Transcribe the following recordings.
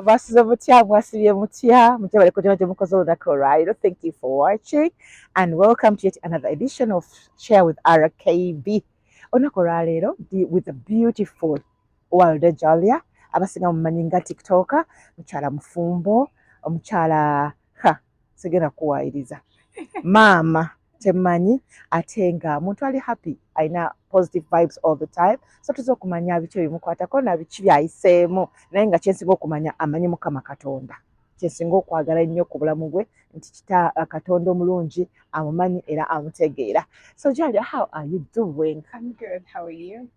Basuze mutya, mwasibye mutya, mutya baliko gyona gye mukoze olunaku olwaleero. Thank you for watching and welcome to yet another edition of Share with RKB. Olunaku olwaleero ndi with a beautiful Walda Jalia, abasinga mumanyi nga TikToker, mukyala mufumbo, omukyala ha sigenda kuwaayiriza, maama temmanyi, ate nga muntu ali happy, alina positive vibes all the time. So tuza okumanya biki ebimukwatako na biki byayiseemu, naye nga kyensinga okumanya, amanyi Mukama Katonda. Kyensinga okwagala ennyo ku bulamu bwe nti kita Katonda omulungi amumanyi era amutegeera. So Jalia, how are you doing? I'm good. How are you?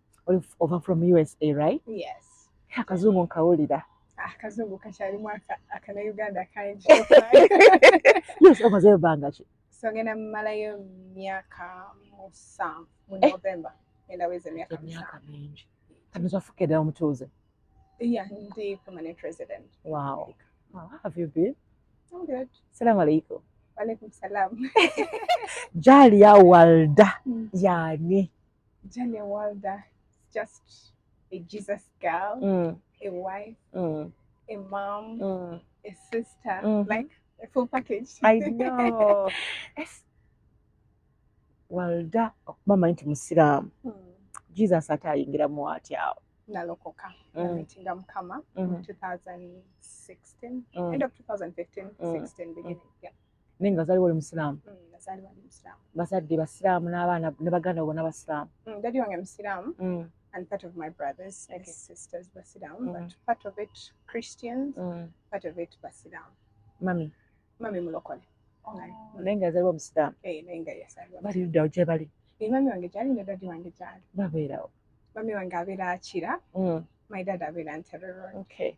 Over from USA, right? Yes. Akazungu nkawulira. Ah, kazungu kakyalimu akana Uganda kangi. Yes, omazeyo bbanga ki? So ngenda mmalayo myaka 7 mu Eh. November. Ngenda weza emyaka Emyaka 7. mingi. Kamizi wafuuka ddala omutuuze. Yeah, ndi permanent resident. Wow. How have you been? I'm good. Salamu alaikum. Walaikum salam. Jalia Walda yani? Jalia Walda is just a Jesus girl, a wife, a mom, a sister, like a full package. I know. Yes. Walda okuba manyi nti musiraamu. Jesus ate ayingiramu atya awo? Nalokoka. Nameetinga Mukama in 2016, end of 2015, 16 beginning. Yeah. Naye nga ozaalibwa oli musiraamu? Nazaalibwa ndi Musiraamu. Bazadde basiraamu n'abaana ne baganda bo bonna basiraamu? Daddy wange Musiraamu and part of my brothers and sisters Basiraamu, but part of it Christians, part of it Basiraamu. Mami? Mami mulokole. Naye nga yazaalibwa musiraamu? Eh, naye nga yazaalibwa. Bali luddawo gye bali? Eh, mami wange gyali ne daddy wange gyali. Babeerawo? Mami wange abeera Akira, my dad abeera Entebbe Road. Okay.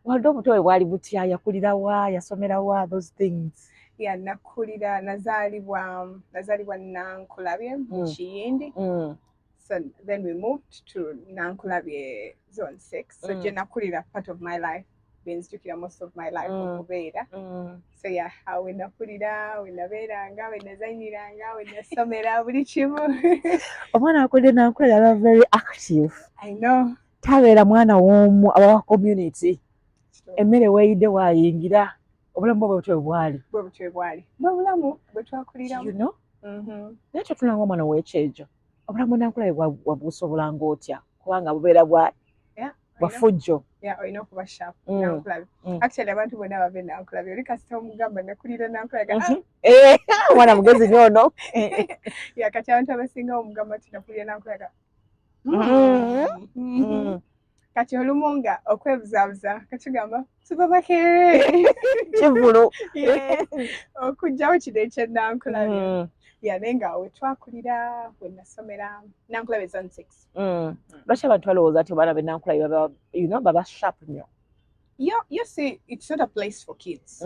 Walda, obuto bwe bwali butya? Yakulira wa? Yasomera wa? Those things. Yeah, nakulira, nazaalibwa Nankulabye mu Kiyindi. So then we moved to Nankulabye Zone 6. So gye nakulira part of my life, benzijukira most of my life okubeera. So yeah, awo we nakulira, we nabeeranga, we nazanyiranga, we nasomera, buli kimu. Omwana akulidde Nankulabye aba very active. I know. Tabeera mwana w'omu, aba wa community. Emmere weeyidde waayingira. Obulamu bwe butyo bwe bwali? Bwe butyo bwe bwali, bwe bulamu bwe twakuliramu. Naye totunanga omwana ow'ekyejo, obulamu bwe Nankulabye wabusobolanga otya, kubanga bubeera bwa bwa fujjo? Yeah, olina okuba sharp. Nankulabye. Actually, abantu bonna bava e Nankulabye, oli kasita omugamba nakulira Nankulabye, Eh, omwana mugezi nnyo ono. Yeah, kati abantu abasinga omugamba nti nakulira Nankulabye, Kati olumu nga okwebuzaabuza katugamba tuva Makerere. Kivulu. Yeah, okugjawo kino ekyenankulabye. Yeah, naye nga we twakulira, we nasomera Nankulabye Zone 6. Lwaki abantu balowooza nti abaana b'e Nankulabye baba baba sharp nnyo? Yo see, it's not a place for kids.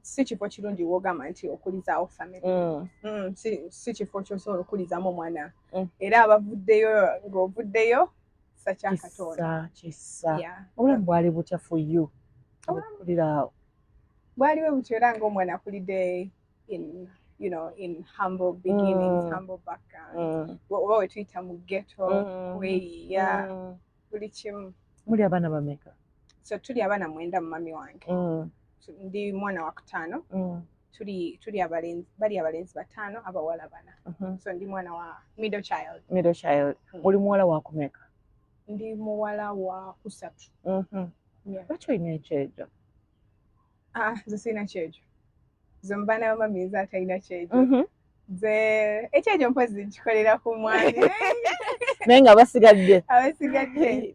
Si kifo kirungi wogamba nti okulizaawo family. Si kifo kyosobola okulizaamu omwana. Era abavuddeyo, ng'ovuddeyo, kisa kya Katonda. Kisa, kisa. Yeah. Obulamu bwali butya for you okulira awo? Bwaliwo butyo, era ng'omwana akulidde in you know in humble beginnings, humble background, oba we tuyita mu ghetto, weeyiya buli kimu. Muli abaana bameka? So tuli abaana 9 mu mami wange. Ndi mwana wa kutaano. Tuli abalenzi, bali abalenzi bataano, abawala bana. So ndi mwana wa middle child. Middle child. Oli muwala wakumeka? Ndi muwala wa kusatu. Yeah. Lwaki olina ekyejo? Ah, nze sirina kyejo. Nze mu baana ba mami nze atalina kyejo. Nze ekyejo mpozi nkikolera ku mwami. Naye nga basigadde? Abasigadde,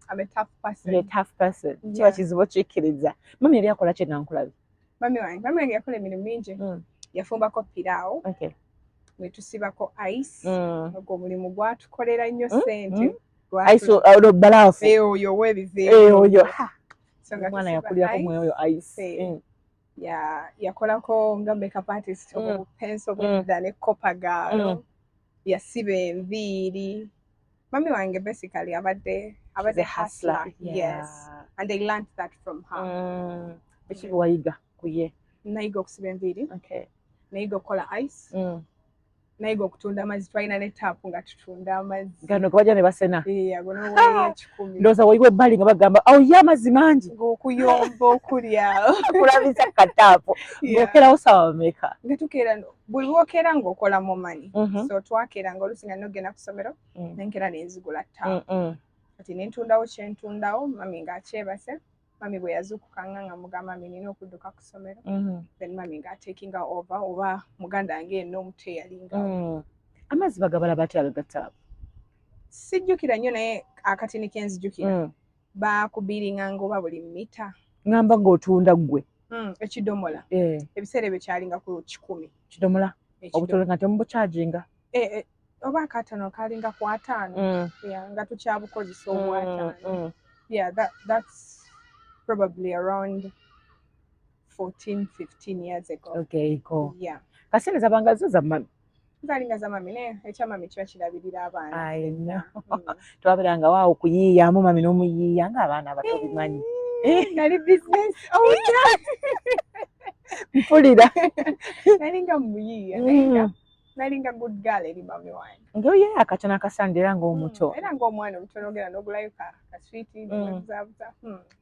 I'm a tough person. You're a tough person. Kiba kizibu okikkiriza. Mami yali akola ki Nankulabye? Mami wange yakola emirimu mingi. Yafumbako piraawo, ne tusibako ice. Ogwo omulimu gwatukolera nnyo ssente. Ice olwo balaafu? Eh, oyo ow'ebiveera. Eh, oyo. Ha, So nga omwana tusiba yakulirako ice. mu oyo ice. Eh. Yakolako nga makeup artist, obupenso bwedda ne kopagaalo. Yasiba enviiri. Mami wange basically abadde She's a hustler. hustler. Yes, and I learned that from her. Biki bye wayiga ku ye? Nayiga okusiba enviiri, nayiga okukola ice. Nayiga okutunda amazzi, twalina ne taapu nga tutunda amazzi. Gano ge bajja ne basena. Eh, ago n'oweeyo 100. Ndowooza wayiwa ebbali nga bagamba awo ye amazzi mangi. Ng'okuyomba okulya. Kulabisa kataapu. Ng'okerawo sawa meka? Nga tukeera, buli lwokeera ng'okola mu money. So twakeeranga oluusi nga nogenda ku ssomero, nenkera nenzigula taapu. Kati nentundawo kyentundawo, mami ng'akyebase. Mami bwe yazuukukanga nga mugamba, "Mami, nina okudduka ku ssomero." Then mami ng'atakinga over oba muganda wange yenna omuto eyalingawo. Amazzi bagabala batya aga gataapu? Sijjukira nnyo, naye akatini kenzijukira, bakubiringanga oba buli mita. Ŋŋamba ng'otunda ggwe. Ekidomola. Eh. Ebiseera ebyo kyalinga ku 100. Kidomola? Ekidomola. Obutono nga temubukyajinga? Eh, eh, oba akatono kalinga ku 50. Yeah, nga tukyabukozesa obwataano. Yeah, that's probably around 14 15 years ago. Okay, ko. Yeah. Kasente zabanga zo za mami? Zalinga za mami, naye ekyamami kiba kirabirira abaana. I know. Mm. Twabeeranga waawo okuyiiyaamu mami n'omuyiiya ng'abaana abato bimanyi. Nali business owner. Mpulira. Nalinga muyiiya, nalinga nalinga good girl eri mami wange. Ngaoye akatono akasande era ng'omuto. Era ng'omwana omutono ogenda n'ogulayo ka sweet. Nebuzaabuza.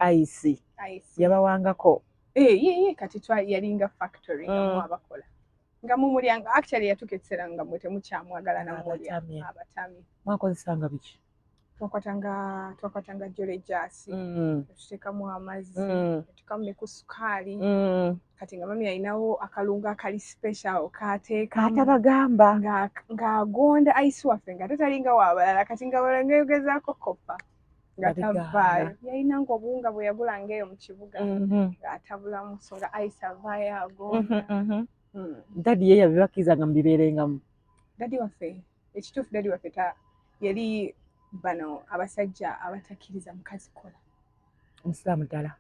Ice. Ice. Yabawangako? Eh, ye kati twa yalinga factory nga mu abakola nga mumulyanga. Actually yatuuka ekiseera nga mwe temukyamwagala namulya. Abatamye. Abatamye. Mwakozesanga biki? Twakwatanga Jolly Juice, netuteekamu amazzi, netuteekamu ne ku sukaali. Kati nga mami alinawo akalungo akali special kateekamu. Katabagamba. Ng'agonda ice waffe nga tetalinga waabalala. Kati nga bala koppa nga Babigaana. tavaayo. Yalinanga obuwunga bwe yagulanga eyo mu kibuga, ng'atabulamu, so nga ice avaayo agonda. Daddy ye yabibakkiriza nga mubibeerengamu? Daddy waffe, ekituufu, daddy waffe ta yali bano abasajja abatakkiriza mukazi kola. Omusiraamu ddala?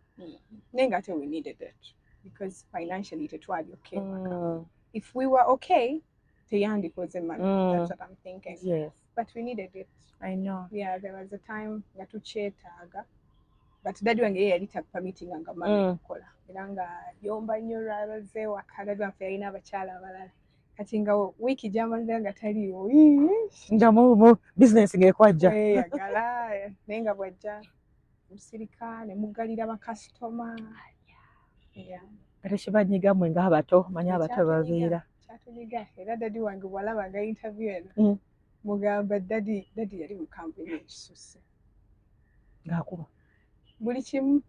Naye nga ate we needed it because financially tetwali okay waka. If we were okay, teyandikoze mami. That's what I'm thinking. But we needed it. I know. Yeah, there was a time nga tukyetaaga, but daddy wange ye yali tapermittinga nga mami kukola, era nga yomba nnyo lwabazze ewaka. Daddy waffe yalina abakyala abalala, kati nga wiiki gy'amalira nga taliiwo. Nga mu bizinesi ng'ekwajja. Yagala, naye nga bw'ajja musirika ne muggalira bakasitoma. Yeah. Nga tekibanyiga mmwe ng'abato? Manyi abato Kyatunyiga, babeera. Kyatunyiga, era daddy wange bw'alabanga interview eno, mugamba daddy, daddy yali mukambwe nnyo ekisusse. Ng'akuba? Buli kimu.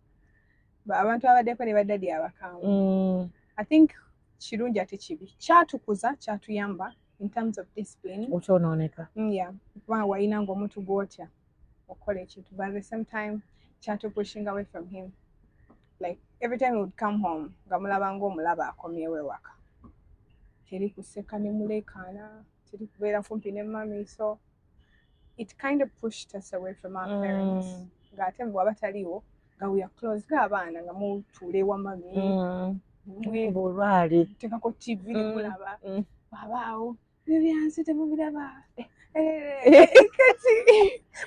Abantu abaddeko ne badaddy abakambwe, I think kirungi ate kibi. Kyatukuza, kyatuyamba in terms of discipline. Okyonooneka. Yeah, kubanga walina ng'omuntu gw'otya okukola ekintu, but at the same time kyatupushinga away from him. Like every time he would come home nga mulaba ng'omulaba akomyewo ewaka, teri kuseka ne muleekaana, teri kubeera kumpi ne mami. So it kind of pushed us away from our parents. Ng'ate bw'aba taliiwo nga we are close ng'abaana, nga mutuula ewa mami. Kuba olwali. Muteekako TV ne mulaba. Bw'abaawo ebyo byansi temubiraba. Eh. Kati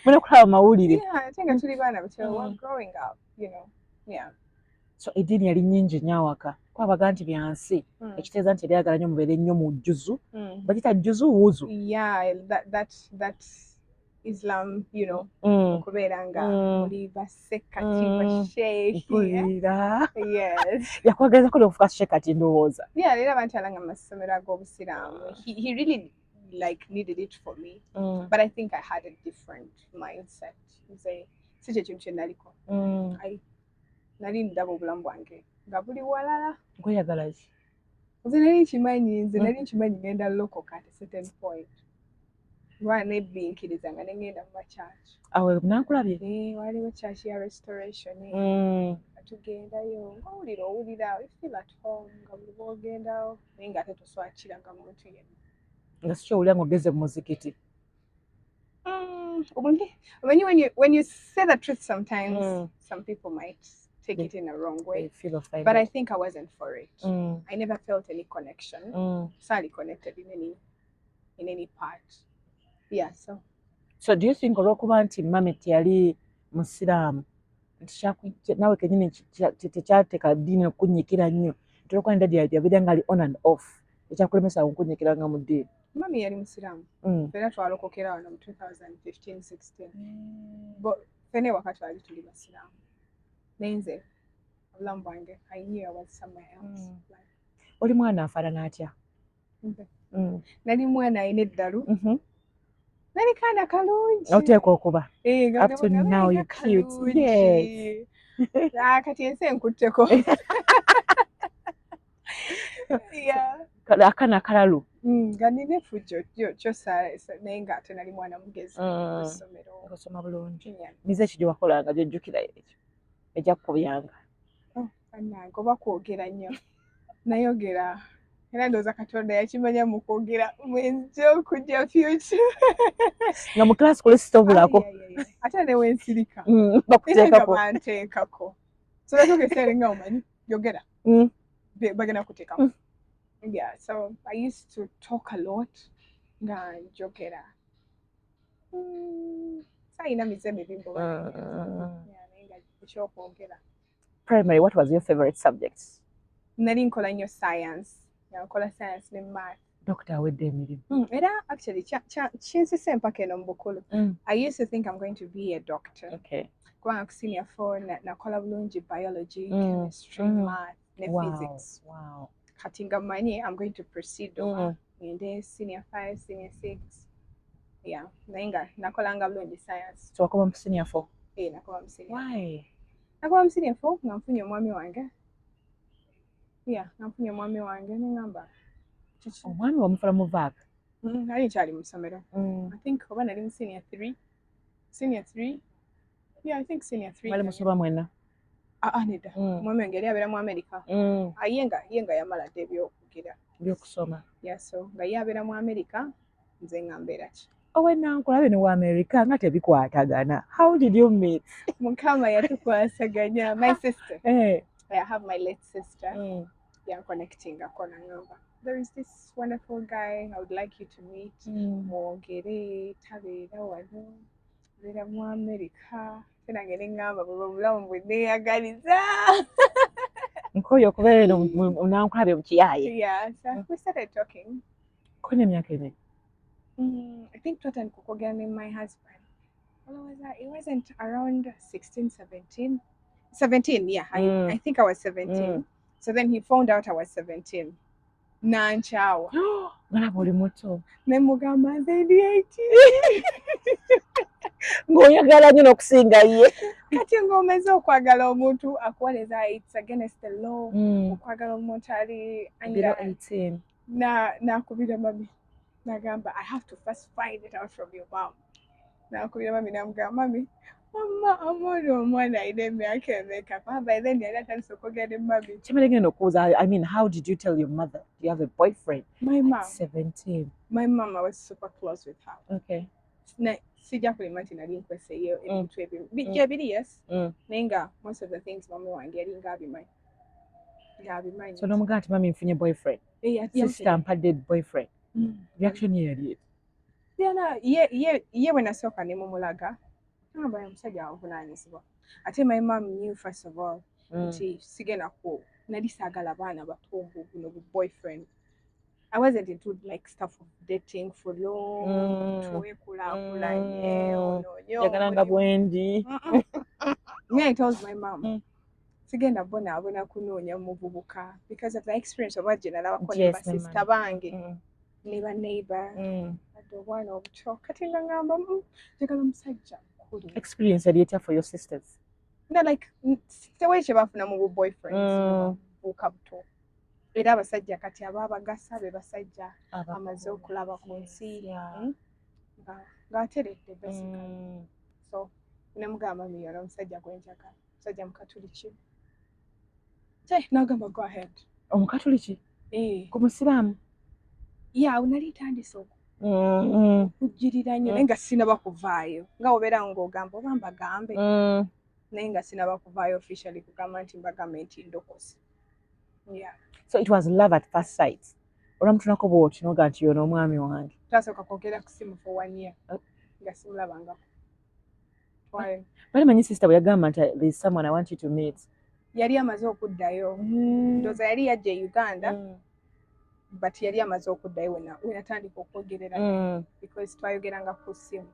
Muna kulaba mawulire. Yeah, ate nga tuli baana bato, we're growing up. Yeah. So eddiini yali nnyingi nnyo awaka, kwabaga nti byansi, ekitegeeza nti eryagala nnyo mubeere nnyo mu jjuzu. Bagita jjuzu wuzu. Yeah, that Islam, okubeera nga muli basekati, basheikh. Mpulira. Yes. Yakwagazako n'okufuuka sheikh kati ndowooza. Yeah, leero abantu nga mu masomero ag'obusiraamu. He really like needed it for me. But I think I had a different mindset. Nze si kye kintu kye naliko. Nali ndaba obulamu bwange nga buli walala. Gweyagala ki? Nze nali nkimanyi, nze nali nkimanyi ngenda lokoka at a certain point. Lwa nebbinkiriza nga ne ngenda mu makyaki. Awo nankulabye. Eh, waliwo church ya Restoration. Nga tugendayo ng'owulira owulira you feel at home nga buli bw'ogendawo, naye ng'ate toswakiranga muntu yenna. Nga si kyowulira ng'ogeze mu muzikiti. Omanyi when you say the truth sometimes some people might take it in a wrong way. They feel offended. But I think I wasn't for it. I never felt any connection. Saali connected in any part. Yeah, so So do you think olw'okuba nti mami teyali musiraamu nti naawe kennyini tekyateeka ddiini okunyiikira nnyo, nti olwokuba ne daddy yabeera nga ali on and off? Ekyakulemesa okunyiikiranga mu ddiini? Mami yali musiraamu. Ffenna twalokokera wano mu 2015 16. Bo ffenna ewaka twali tuli basiraamu, naye nze obulamu bwange, I knew I was somewhere else. Like, Oli mwana afaanana atya? Nze nali mwana alina eddalu. Nali kaana kalungi. Oteekwa okuba. Eh, nga Up to nga now nga you're cute. kalungi. Yes. Ah, kati ensi enkutteko. Yeah. Akaana akalalu. Nga nina effujjo kyo naye nga ate nali mwana mugezi mu ssomero. Osoma bulungi. Yeah. Mize ki gye wakolanga gyojjukira ekyo ejjakukubyanga? Oh, bannange, oba kwogera nnyo, nayogera, era ndowooza Katonda yakimanya mu kwogera mwenzija okujja future. Nga mu class kuli sitobulako. Ai, ai, ai, ai. Ate ne wensirika era nga Bakuteekako. banteekako. So natuuka ekiseera nga omanyi yogera, bagenda kuteekako. Yeah, so I used to talk a lot, nga njogera. Sayina mize mibi mbo. Yeah, naye nga ekyokwogera. Primary, what was your favorite subject? Nali nkola nnyo science, nga nkola science ne math. Doctor awedde emirimu. Era actually kinsise empaka eno mu bukulu. I used to think I'm going to be a doctor kubanga ku senior four nakola bulungi biology, chemistry, math ne physics. Kati nga mmanyi I'm going to proceed oba ngende senior five, senior six, yeah, naye nga nakolanga bulungi science. So wakoma mu senior four? Eh, nakoma mu senior Why? Nakoma mu senior four nga nfunye omwami wange, yeah, nga nfunye omwami wange neŋŋamba kiki? Omwami wamufuna mu vac? Nali nkyali mu ssomero. I think oba nali mu senior three, senior three, yeah, I think senior three. Mwali musoma mwenna? Ah, ah, nedda. Omwami wange yali abeera mu America. Ah, ye nga yamala dda ebyokugira. Byokusoma. Yeah, so nga ye abeera mu America, nze nga mbeera ki? Owennankulabe ne wa America nga tebikwatagana. How did you meet? Mukama yatukwasaganya. My sister, I have my late sister, yanconnectingako nangamba, "There is this wonderful guy I would like you to meet, mwogere, tabeera wano, abeera mu America." Ate nange neŋŋamba bwe obulamu bwe neeyagaliza. Nkooye okubeera eno Nankulabye mu kiyaaye. Yeah, so we started talking. Kona emyaka emeka? I think twatandika okwogera ne my husband, olowooza it wasn't around 16, 17, 17, yeah. I think I was 17. So then he found out I was 17, nankyawa. Ngalaba oli muto. Ne mugamba nze ndi 18. Ng'oyagala nnyo n'okusinga ye. Kati ng'omaze okwagala omuntu akuwaleza, it's against the law okwagala omuntu ali Below under. 18. Na nakubira mami nagamba, "I have to first find it out from your mom." Nakubira mami namugamba, "Mami, mama, amona omwana alina emyaka emeka?" Kuba by then yali atandise okwogera ne mami. Kyemere ngenda okubuuza, I mean, how did you tell your mother do you have a boyfriend My mom at 17? My mom, I was super close with her. Sijja kulima nti nali nkweseyo ebintu ebimu. Gye biri, yes, naye nga most of the things mami wange yali ng'abimanyi, ng'abimanyi. So n'omugamba nti, "Mami, nfunye boyfriend." Eh, "Sister mpadde boyfriend." Reaction ye yali eti? Yana, ye bwe nasooka ne mumulaga, agamba omusajja avunaanyizibwa. Ate my mom knew first of all nti sigenda ku nali saagala baana bato mbu buno bu boyfriend. I wasn't into like stuff of dating for long, twekulaakulanye, onoonye Njagalanga omulimu. Bwendi. Me, I told my mom, sigenda bonaabona kunoonya muvubuka because of the experience oba gye nalabako ne basista bange ne ba neighbor adde obwana obuto. Kati nga ngamba, njagala musajja mukulu." Experience yali etya for your sisters? No, like tewali kye bafuna mu bu boyfriends buka buto. Era abasajja kati abaabagasa be basajja amaze okulaba ku nsi, ng'ateredde basically. So nemugamba, "Miyona omusajja gwe njagala musajja mukatuliki." Te nagamba, "Go ahead." Omukatuliki? Eh. Ku musiraamu? Yeah, nali ntandise okujjirira nnyo, naye nga sinaba kuvaayo, nga obeera ng'ogamba oba mbagambe, naye nga sinaba kuvaayo officially kugamba nti mbagambe nti ndokose, yeah. So it was love at first sight? Olwamutunako bwoti noga nti yono omwami wange? Twasooka kwogera ku simu for one year Oh. nga simulabangako. Bali manyi sister bwe yagamba nti, "There is someone I want you to meet"? Yali amaze okuddayo, ndowooza yali yajja e Uganda. But yali amaze okuddayo wenatandika okwogerera because twayogeranga ku ssimu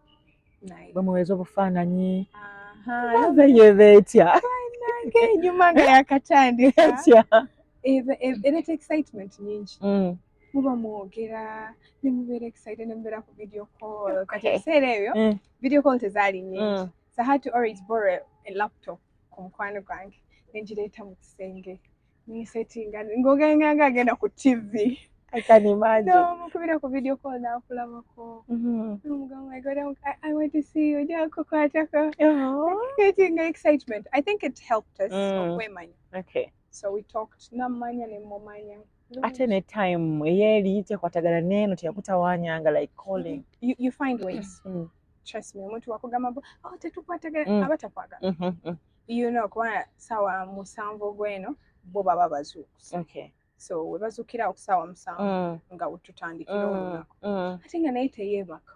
naye. Bamuweeza obufaananyi. Aha. Love yeba etya? Nange enyuma nga yakatandika. Etya? Ereeta excitement nyingi. Muba mwogera ne mubeera excited, ne mubeera ku video call. Kati ebiseera ebyo video call tezaali nyingi, so I had to always borrow a laptop ku mukwano gwange, nengireeta mu kisenge, nensetinga ng'ogenda nga agenda ku TV. I can imagine. Nomukubira ku video call, nakulabako. Nomugamba, "My God, I want to see you," njakukwatako. Creating excitement. I think it helped us okwemanya. So we talked, namanya ne mumanya. Ate ne time eyeri tekwatagana neeno, teyakutawanyanga like calling? You find ways. Trust me, omuntu wakugamba mbu, "Oh, tetukwatagana," aba takwagala. Kuba 7:00 ogweno bo baba bazuukuse. So we bazuukira ku 7:00 nga wetutandikira olunaku. Ate nga naye teyeebaka.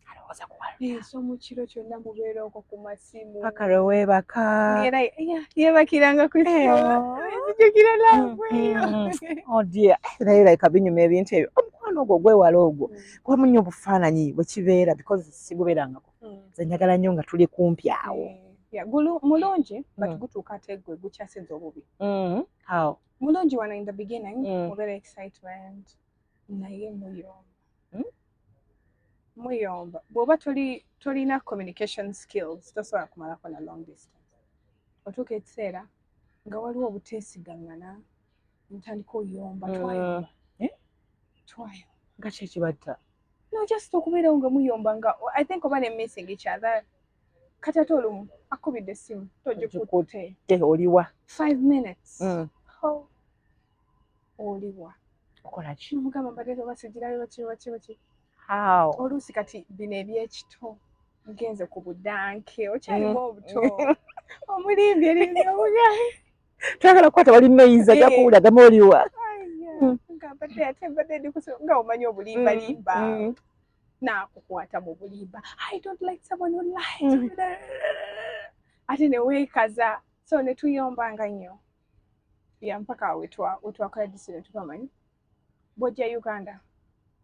Alowooza kuwala. Eh, so mu kiro kyonna mubeera okwo ku masimu. Paka lwe weebaka. Era yeah, yeebakiranga ku ssimu. Nzijukira love eyo. Oh dear. Naye like binyuma ebintu ebyo. Omukwano ogwo ogwewala ogwo. Kuba nnyo obufaananyi bwe kibeera, because sigubeerangako. Nze njagala nnyo nga tuli kumpi awo. Eh, yeah, mulungi, but gutuuka ate gwe gukyasinze obubi. How? Mulungi wano in the beginning, mubeera excitement, naye muyomba. Muyomba. Bw'oba tolina communication skills, tosobola kumalako na long distance. Otuuka ekiseera nga waliwo obuteesigaŋŋana, ntandika oyomba, twayomba. Eh? Twayomba. Nga ki ekibatta? No, just okubeerawo nga muyomba, nga I think oba ne missing each other. Kati ate olumu akubidde essimu, togikutte. Te oliwa? 5 minutes. Oh. Oliwa? Okola ki? Nomugamba mbadde oba sigirayo, baki baki baki. How? Oluusi kati bino ebyekito, ngenze ku budanke, okyalimu obuto, omulimbye limbye obugaye. Twagala kukwata wali noyiza Eh. ajja kuwulira gamba oliwa. Nga mbadde ate mbadde ndi nga omanyi obulimbalimba. Naakukwata mu bulimba. I don't like someone who lies. Ate ne weekaza, so ne tuyombanga nnyo ya mpaka wetwakola decision, tubamanyi bw'ojja Uganda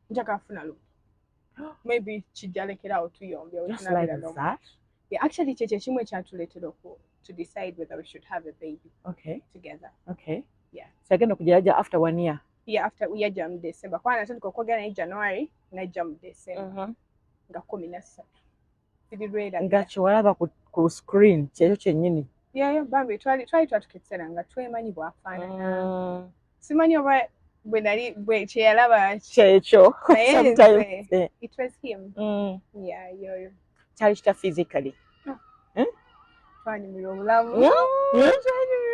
njagala funa lubuto, maybe kijja lekerawo tuyombye. Just like that. Yeah, actually kyekyo ekimu ekyatuleetera to decide whether we should have a baby together. Yeah. So agenda okujja yajja after one year. Yeah, after yajja mu December, kuba natandika okwogera naye January, najja mu December nga 13, sirirwerabira. Nga kyewalaba ku screen kyekyo kyennyini. Yeah, bambi twali twatuka ekiseera nga twemanyi bw'afaanana. Simanyi oba bwe nali bwe kyeyalaba. Kyekyo. Naye Sometimes. nze, it was him. Yeah, yoyo. Kyali kitya physically? Twanyumirwa obulamu.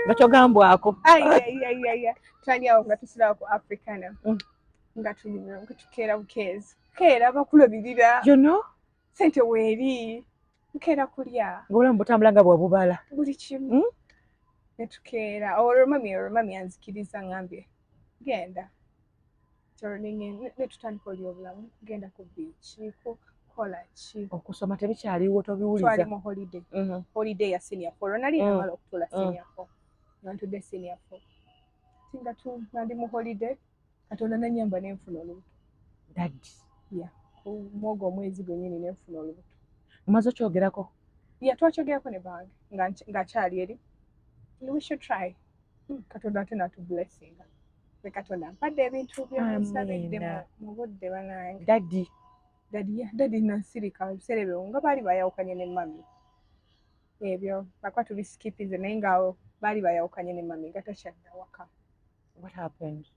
Nga kyogambwako. Ai, ai, ai, ai, ai. Twali awo nga tusulawo ku Africana, nga tunyumirwa, nga tukeera bukeezi, keera bakulabirira. Sente weeri, nkeera kulya. Ng'obulamu butambula nga bwebubala. Buli kimu. Netukeera olwo mami anzikiriza, ngambye genda. Olwo netutandika oli obulamu, genda ku beach, kukola ki. Okusoma tebikyaliwo, tobiwuliza. Twali mu holiday, holiday ya senior four. Olwo nali namala okutuula senior four, nga ntudde senior four, tinga tu nga ndi mu holiday, Katonda nanyamba nenfuna olubuto. Daddy. Ku mwogo omwezi gwennyini nenfuna olubuto. Omaze okyogerako? Yeah, twakyogerako ne bange nga ng'akyali eri, we should try. Katonda ate natublessinga. Be Katonda mpadde ebintu byomusabidde. Amiina. Mu budde banange. Daddy. Daddy, yeah, daddy nasirika ebiseera ebyo nga baali bayawukanye ne mami. Ebyo bakuba tubiskipize, naye ngaawo baali bayawukanye ne mami, nga takyadda waka. What happened?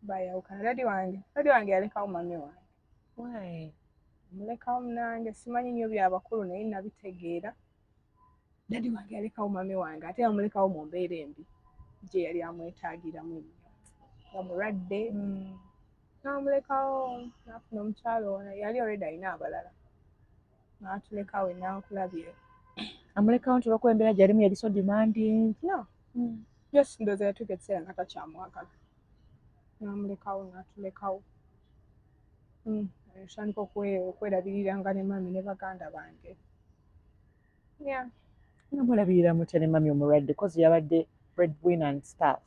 Bayawukana. Daddy wange yalekawo mami wange. Why? Mulekawo munange, simanyi nnyo byabakulu, naye nabitegeera. Daddy wange yalekawo mami wange, ate yamulekawo mu mbeera embi gye yali amwetaagiramu ennyo, nga mulwadde. N'amulekawo n'afuna omukyalo ono, yali already alina abalala, n'atulekawo enankulabye. Amulekawo nti olwokuba embeera gyalimu yali so demanding? No, just ndowooza yatuuka ekiseera nga takyamwagala, n'amulekawo n'atulekawo. Ntandika okwerabiriranga ne mami ne baganda bange, yeah. Nga mulabirira mutya ne mami omulwadde, cause yabadde breadwinner and stuff?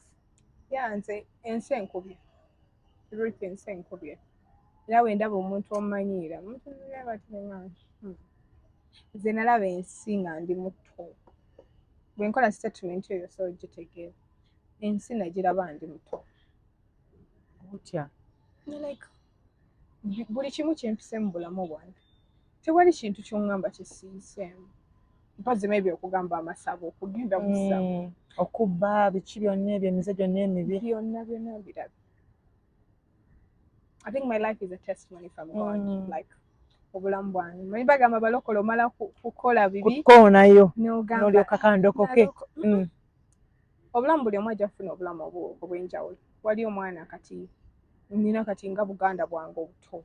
Yeah, nze ensi enkubye. Ruth, ensi enkubye. Era bwe ndaba omuntu omumanyiira, mutunulira. Nze nalaba ensi nga ndi muto. Bwe nkola statement eyo, so gitegeera, ensi nagiraba ndi muto. Otya? Like, buli kimu kyempise mu bulamu bwange, tewali kintu ky'oŋŋamba kisiiseemu, mpozi maybe okugamba amasabo, okugenda mu ssabo. Okubba, biki byonna ebyo, emize gyonna emibi. Byonna byonna mbirabye. I think my life is a testimony from God. Like, obulamu bwange, manyi bagamba balokole omala kukola bibi kukoonayo n'ogamba n'olyoka kandokoke. Obulamu, buli omu ajja kufuna obulamu obw'enjawulo. Wali omwana kati nina kati nga buganda bwange obuto,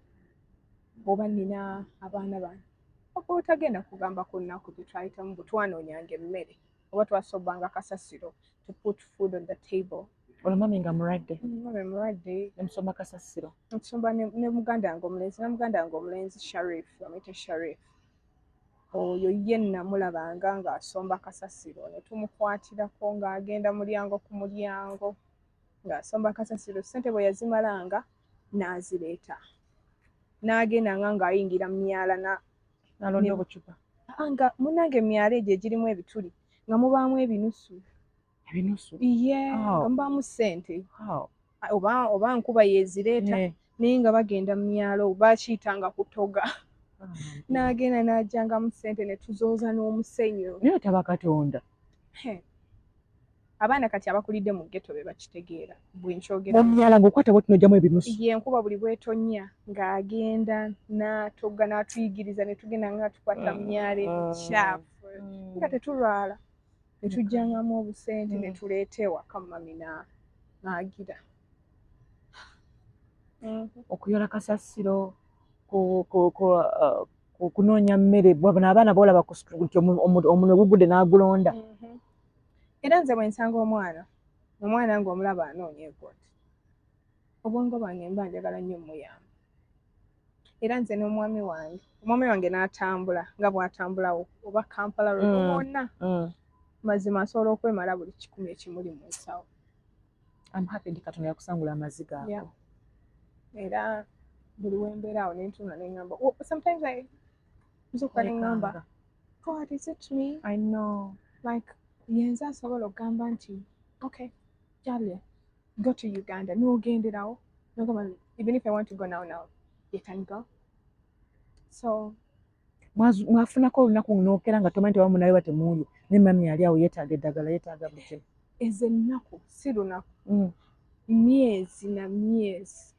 oba nina abaana bange, oba otagenda kugamba ku nnaku gye twayitamu bwe twanoonyanga emmere oba twasobbanga kasasiro to put food on the table. Olwo mami nga mulwadde? Mami mulwadde. Nemusomba kasasiro? Okusomba ne muganda wange omulenzi, ne muganda wange omulenzi Sharif, bamuyita Sharif. Oyo ye namulabanga ng'asomba kasasiro ne tumukwatirako ng'agenda mulyango ku mulyango ng'asomba kasasiro. Ssente bwe yazimalanga n'azireeta, n'agendanga ng'ayingira mu myala n'alonda obucupa. Ah, nga munnange emyala egyo egirimu ebituli nga mubaamu ebinusu. Ebinusu? Ye. Oh. Nga mubaamu ssente. Wow. Oba nkuba yezireeta, naye nga bagenda mu myalo, bakiyitanga kutoga. N'agenda n'ajjangamu ssente ne tuzooza n'omusenyu. Naye otaba Katonda. He. Abaana kati abakulidde mu ghetto be bakitegeera bwe nkyogera. Mu myala ng'okwata bwoti n'ojjamu ebinusu? Ye, enkuba buli bwetonya ng'agenda n'atoga n'atuyigiriza ne tugenda nga tukwata mu myalo emikyafu nga tetulwala ne tujjangamu obusente ne tuleeta ewaka, mami n'agira. Okuyola kasasiro, kunoonya mmere, bano abaana boolaba ku street nti omunwe gugudde n'agulonda. Era nze bwe nsanga omwana ng'omulaba anoonya egoti, obwongo bwange mba njagala nnyo muyamba. Era nze n'omwami wange, omwami wange n'atambula nga bw'atambulawo oba Kampala Road wonna, mazima asobola okwemala buli 1,000 ekimuli mu nsawo. I'm happy nti Katonda yakusangula amaziga ago. Yeah. Era buli wembeera awo nentunula neŋŋamba, oh, sometimes I nzuukuka neŋŋamba, "God, is it me?" I know. Like, yenze asobola okugamba nti, "Okay, Jalia, go to Uganda," n'ogenderawo nogamba, "Even if I want to go now, now you can go." So Mwafunako olunaku n'okera nga tomanyi nti munawe batemuulye, ne mami ali awo yeetaaga eddagala, yeetaaga buli kimu? Ezo ennaku si lunaku, myezi na myezi.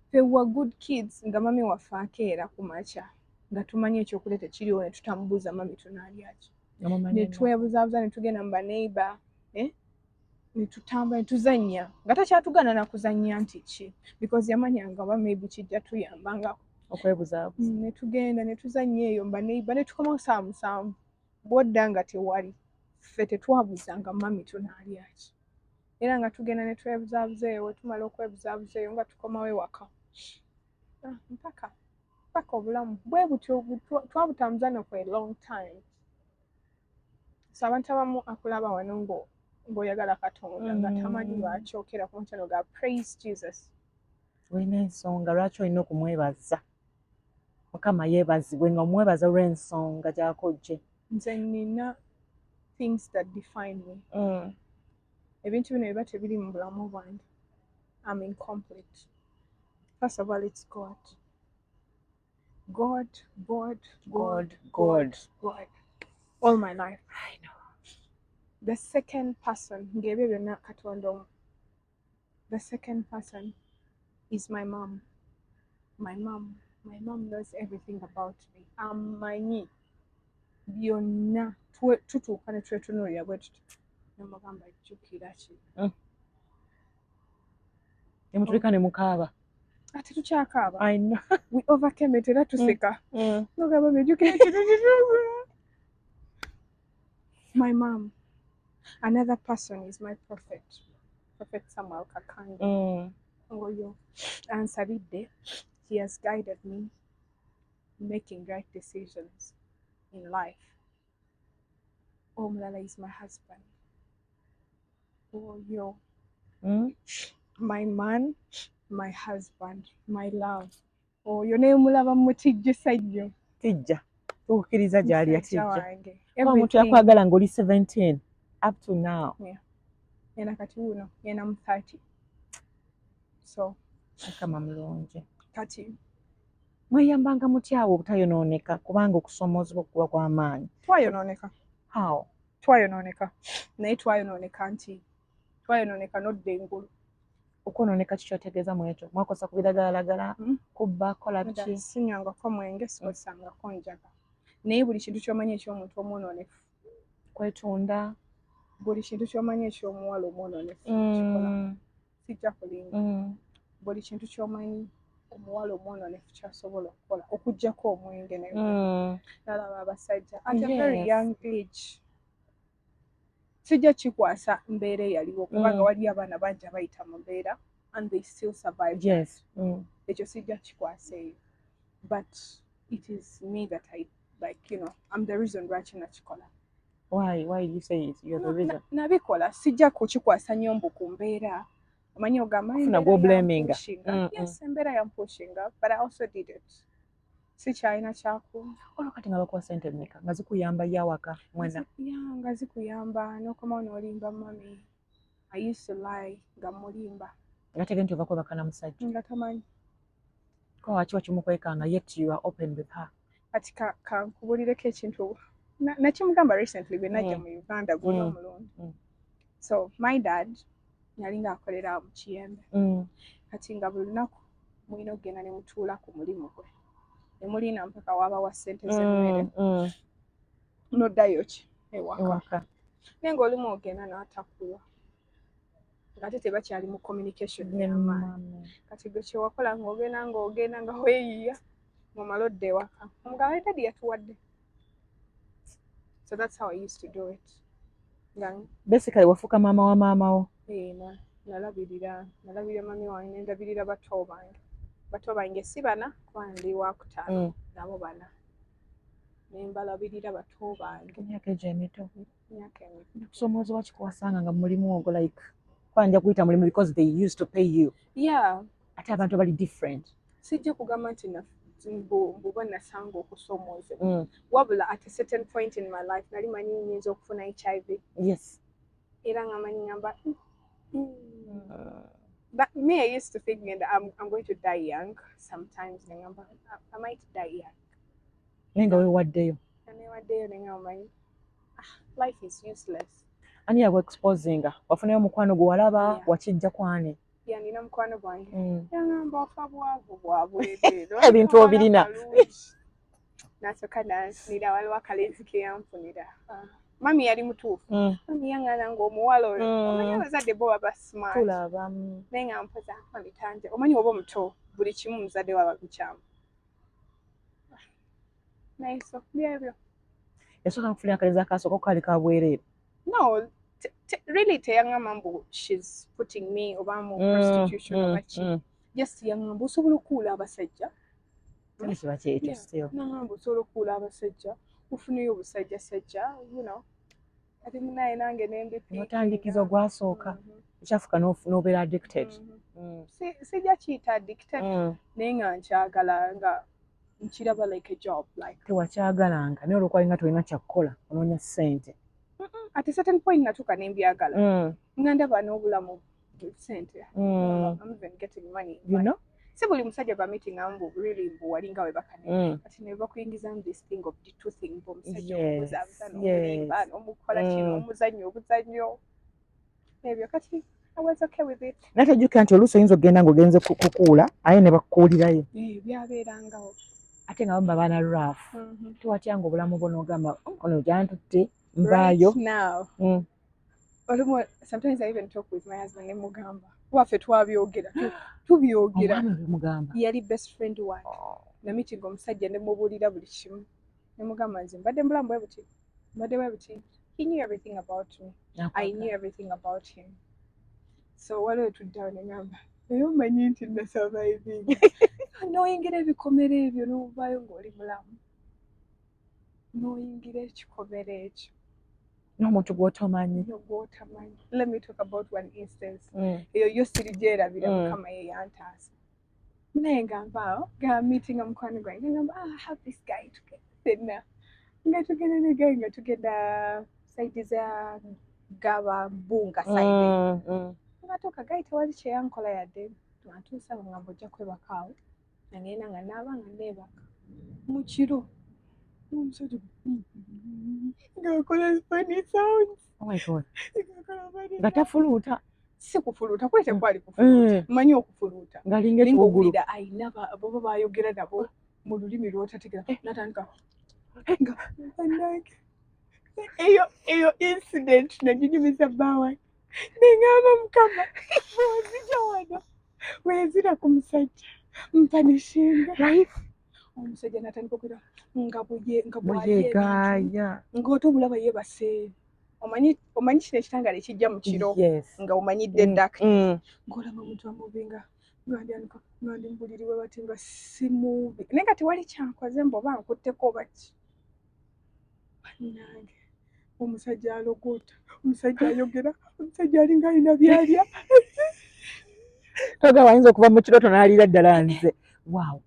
Ffe wa good kids, nga mami waffe akeera ku makya nga tumanyi ekyokulya tekiriwo ne tutamubuuza, "Mami, tunaalya ki?" Nga mumanyi Ne ennaku. twebuzaabuza ne tugenda mu baneighbor, eh? Ne tutambula ne tuzannya nga takyatugaana na kuzannya nti ki, because yamanyanga oba maybe kijja tuyamba nga okwebuzaabuza. Ne tugenda ne tuzannya eyo mu baneighbor ne tukomawo saa 7, bw'odda nga tewali. Ffe tetwabuzanga, "Mami, tunaalya ki?" Era nga tugenda ne twebuzaabuza eyo, we tumala okwebuzaabuza eyo nga tukomawo ewaka. Ah, mpaka mpaka obulamu bwe butyo twabutambuza no for a long time. So abantu abamu akulaba wano ng'oyagala Katonda nga tamanyi lwaki okera ku makya noga praise Jesus. Olina ensonga lwaki olina okumwebaza. Mukama yeebazibwe nga omwebaza olw'ensonga gy'akojje. Nze nina things that define me. Ebintu bino biba tebiri mu bulamu bwange, I'm incomplete. First of all, it's God, God, God, God. God, God. God all my life. I know. The second person, ng'ebyo byonna Katonda omu, the second person is my mom. My mom, my mom knows everything about me. Amanyi byonna. Tutuuka ne twetunuulira bwe tuti nemugamba, "Jjukira ki?" Ne mutulika ne mukaaba? Ate tukyakaaba. I know. We overcame it, era tuseka nogamba, "Jjukira kino kino." My mom. Another person is my prophet, Prophet Samuel Kakande. Oyo ansabidde. He has guided me making right decisions in life. Omulala is my husband, oyo my man. My husband, my love, oyo nemulaba mutijjisa nnyo. Tijja tukukkiriza gyali. Musajja Yatijja wange. omuntu Everything. Yakwagala ng'oli 17 up to now. Yena kati wuno yena mu 30, so Mukama mulungi. Kati Mweyambanga mutyawo obutayonooneka, kubanga okusomoozebwa kuba kw'amaanyi? Twayonooneka. How? Twayonooneka, naye twayonooneka nti twayonooneka nodda engulu. Okwonooneka kikyotegeeza mu ekyo, mwakozesa ku biragalalagala? Kubba, kola Nedda, biki? Sinywangako mwenge, sikozesangako njaga, naye buli kintu ky'omanyi eky'omuntu omwonoonefu. Kwetunda? Buli kintu ky'omanyi eky'omuwala omwonoonefu kikola. Sijja kulimba. Buli kintu ky'omanyi omuwala omwonoonefu kyasobola okukola, okuggyako omwenge, naye nalaba abasajja at a very young age. Sijja kikwasa mbeera eyaliwo, kubanga waliyo abaana bangi abayita mu mbeera and they still survive. Ekyo sijja kikwasa eyo, but it is me that I like, I'm the reason lwaki nakikola. Why do you say it? You're the No, reason? Nabikola, sijja kukikwasa nnyo mbu ku mbeera, omanyi ogamba Kufuna embeera gw'oblaminga. yampushinga. Yes, embeera yampushinga, but I also did it. Sikyalina kyaku Olwo kati nga bakuwa sente mmeka nga zikuyamba yo awaka mwena? Yeah, nga zikuyamba n'okomawo n'olimba mami. I used to lie nga mulimba. Nga tege nti ova kwebaka na musajja? Nga tamanyi. Ko waki wakimukwekanga, yet you are open with her? Kati kankubulireko ekintu nakimugamba recently bwe najja mu Uganda guli omulundi. So my dad yalinga akolera mu Kiyembe. Kati nga buli lunaku mulina okugenda ne mutuula ku mulimu gwe ne mulinda mpaka waabawa ssente z'emmere, noddayo ki ewaka. Ewaka. Naye ng'olumu ogenda n'atakuwa, ng'ate tebakyali mu communication y'amaanyi. Ne Kati gwe kyewakola ng'ogenda nga weeyiya, ng'omala odda ewaka omugamba, "Daddy yatuwadde." So that's how I used to do it, nga Basically wafuuka maama wa maama wo. Eh, nalabirira mami wange, nendabirira bato bange. Bato bange si bana, kuba ndi wakutaano, nabo bana, nembalabirira bato bange. Emyaka egyo emito? Emyaka emito. Kusomoozebwa kikuwasanga nga mulimu ogwo, like kuba nja kuyita mulimu because they used to pay you, ate abantu abali different? Sijja kugamba nti mbu nasanga okusoomoozebwa, wabula at a certain point in my life nali manyi nyinza okufuna HIV. Era nga manyi ngamba, But me, I used to think that I'm going to die young sometimes. Ngamba, I might die young. Naye nga weewaddeyo. Newaddeyo, ne ngamba manyi, ah, life is useless. Ani yaku exposinga? Wafunayo omukwano gwe walaba? Yeah. Wakijja kwani? Yeah, nina mukwano gwange. Yangamba ofa bwavu bwabwereere. Ebintu obirina. Nasooka nanfunira, waliwo akalenzi ke yanfunira. Ah, mami yali mutuufu. Mami yaŋŋaana ng'omuwala oyo. Omanyi abazadde bo baba smart. Tulaba. Naye nga mpoza mami tanje. Omanyi oba omuto buli kimu muzadde waba bikyamu. Naye so byebyo. Yasooka nkufunira akalenzi akasooka kaali ka bwereere? No, really teyaŋŋamba mbu she's putting me oba mu prostitution oba ki. Just yaŋŋamba osobola okuwula abasajja. Kale kiba kyekyo. Still. Naŋŋamba osobola okuwula abasajja, ofuneyo obusajjasajja. Ate munaye nange nembipiikinga. Notandikiza ogwasooka ekyafuka n'obeera addicted. Sijja kiyita addicted, naye nga nkyagala, nga nkiraba like a job, like Tewakyagalanga, naye olwokuba nga tolina kyakukola, onoonya ssente. At a certain point natuuka nembyagala, nga ndaba n'obulamu sente. I'm even getting money. You know? Si buli musajja gwa meeting mbu really mbu walinga webaka ne kati ne bakuyingizamu this thing of the two thing, mbu omusajja omubuzaabuza n'omulimba n'omukola kino, omuzannyo obuzannyo ebyo. Kati I was okay with it. Naye tejjukira nti oluusi oyinza okugenda ng'ogenze kukuula, aye ne bakukuulirayo? Eh, byabeerangawo. Ate nga bamu babaana rough. Tewatyanga obulamu bwo n'ogamba, "Oh, ono gyantutte nvaayo"? Right now, olumu sometimes I even talk with my husband ne mugamba waffe twabyogera, tubyogera. Omwami bimugamba? Yali best friend wange. Namitinga omusajja ne mubuulira buli kimu, ne mugamba nze mbadde mbulamu bwe buti, mbadde bwe buti. He knew everything about me, I knew everything about him. So waliwo tuddawo ne ngamba, naye omanyi nti nasurvivinga n'oyingira ebikomera ebyo n'ovaayo ng'oli mulamu, n'oyingira ekikomera ekyo. N'omuntu gw'otomanyi. Gw'otamanyi. Let me talk about one instance. Eyo yo sirigyerabira. Mukama ye yantaasa. Naye nga nvaawo nga meeting mukwano gwange, ngamba, "Ah, I have this guy." Tugenda nga tugenda ne guy, nga tugenda side za Gaba, Bunga side. Nga tuuka, guy tewali kyeyankola yadde. Atuusa nga ngamba, "Ojja kwebakaawo." Nagenda nga naaba nga neebaka. Mu kiro omusajja ng'akola funny sounds. Oh my God. Ng'akola funny. Nga tafuluuta? Si kufuluuta, kuli tekwali kufuluuta. Manyi okufuluuta. Ng'alinga naye ekiwugulu. Ng'owulira ayina baba bayogera nabo mu lulimi lw'otategeera, natandika nga bannange. Eyo incident naginyumiza bba wange, neŋŋamba, "Mukama, bw'onzija wano wenzira ku musajja mpunishinga." Omusajja natandika okwira nga bwe nga bw'alya ebintu, Bweyegaaya. Ng'ote omulaba yeebase. Omanyi kino ekitangala ekijja mu kiro, nga omanyidde dark, ng'olaba omuntu amuvinga, nga ndyanuka nga ndi mu buliri bwe bati, nga simubi, naye nga tewali kyankoze mbu oba nkutteko oba ki. Bannange, omusajja alogoota, omusajja ayogera, omusajja alinga alina byalya. Togamba ayinza okuva mu kirooto n'aliira ddala nze. Wow.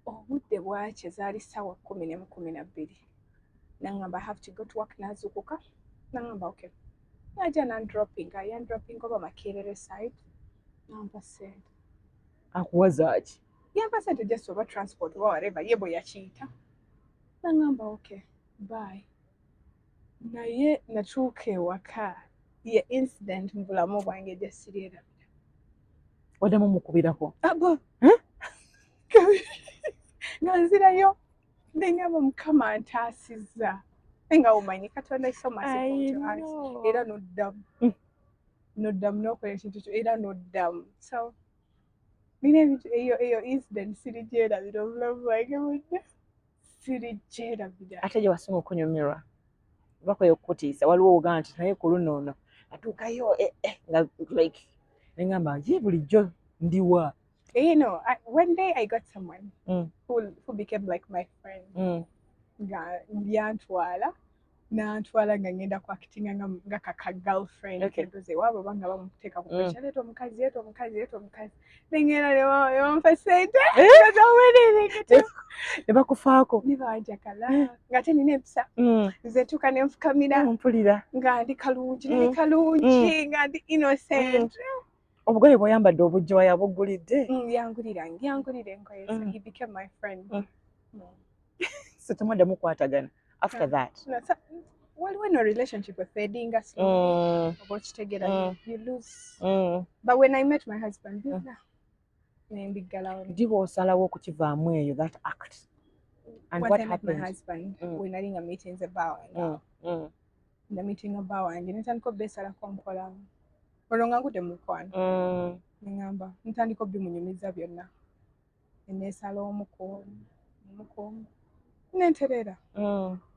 Obudde bwakye, zaali ssaawa 10 n'emu, 12. Nangamba, "I have to go to work." Nazuukuka nangamba, "Okay." Najja nandroppinga, yandroppinga oba Makerere side, nampa sente. Akuwa zaaki? Yampa sente just oba transport oba whatever ye bwe yakiyita. Nangamba, "Okay, bye." Naye natuuka ewaka, ye incident mu bulamu bwange gye siryerabira. Waddamu mukubirako? Abo. Eh? Nga nzirayo, nengamba, "Mukama ntaasizza." Naye nga omanyi Katonda is so merciful to us. Era noddamu, noddamu n'okola ekintu kyo, era noddamu. So nina ebintu, eyo incident sirigyerabira obulamu bwange bwonna, sirigyerabira. Ate gye wasinga okunyumirwa bakweyo okukutiisa, waliwo ogaa nti naye ku luno ono atuukayo nga like neŋŋamba ye bulijjo ndiwa. One day I got someone who became like my friend. Nga byantwala nantwala nga ngenda kuactinga nga kaka girlfriend. Ndoze ewaabwe oba nga bamuteeka ku pressure, "Leeta omukazi, leeta omukazi, leeta omukazi." Nengenda ne bampa sente. Ne bakufaako. Ne banjagala, ng'ate nina empisa. Nze ntuuka ne nfukamira. Mpulira. Nga ndi kalungi, ndi kalungi, nga ndi innocent. Obugoye bw'oyambadde obujja wayabugulidde? Yangulira engoye. So he became my friend. So temwaddamu kukwatagana after that? No, so, waliwo no relationship efadinga slowly, oba okitegeera, you lose. But when I met my husband, byonna nembiggalawo. Ddi bw'osalawo okukivaamu eyo, that act, and Once what I met my happened? husband, we nali nga meetings ebba wange, nga meeting bba wange, netandika obeesalako mpola. Olwo nga ngudde mu mukwano, neŋŋamba ntandika obimunyumiza byonna, neneesala omu ku omu, omu ku omu, nentereera.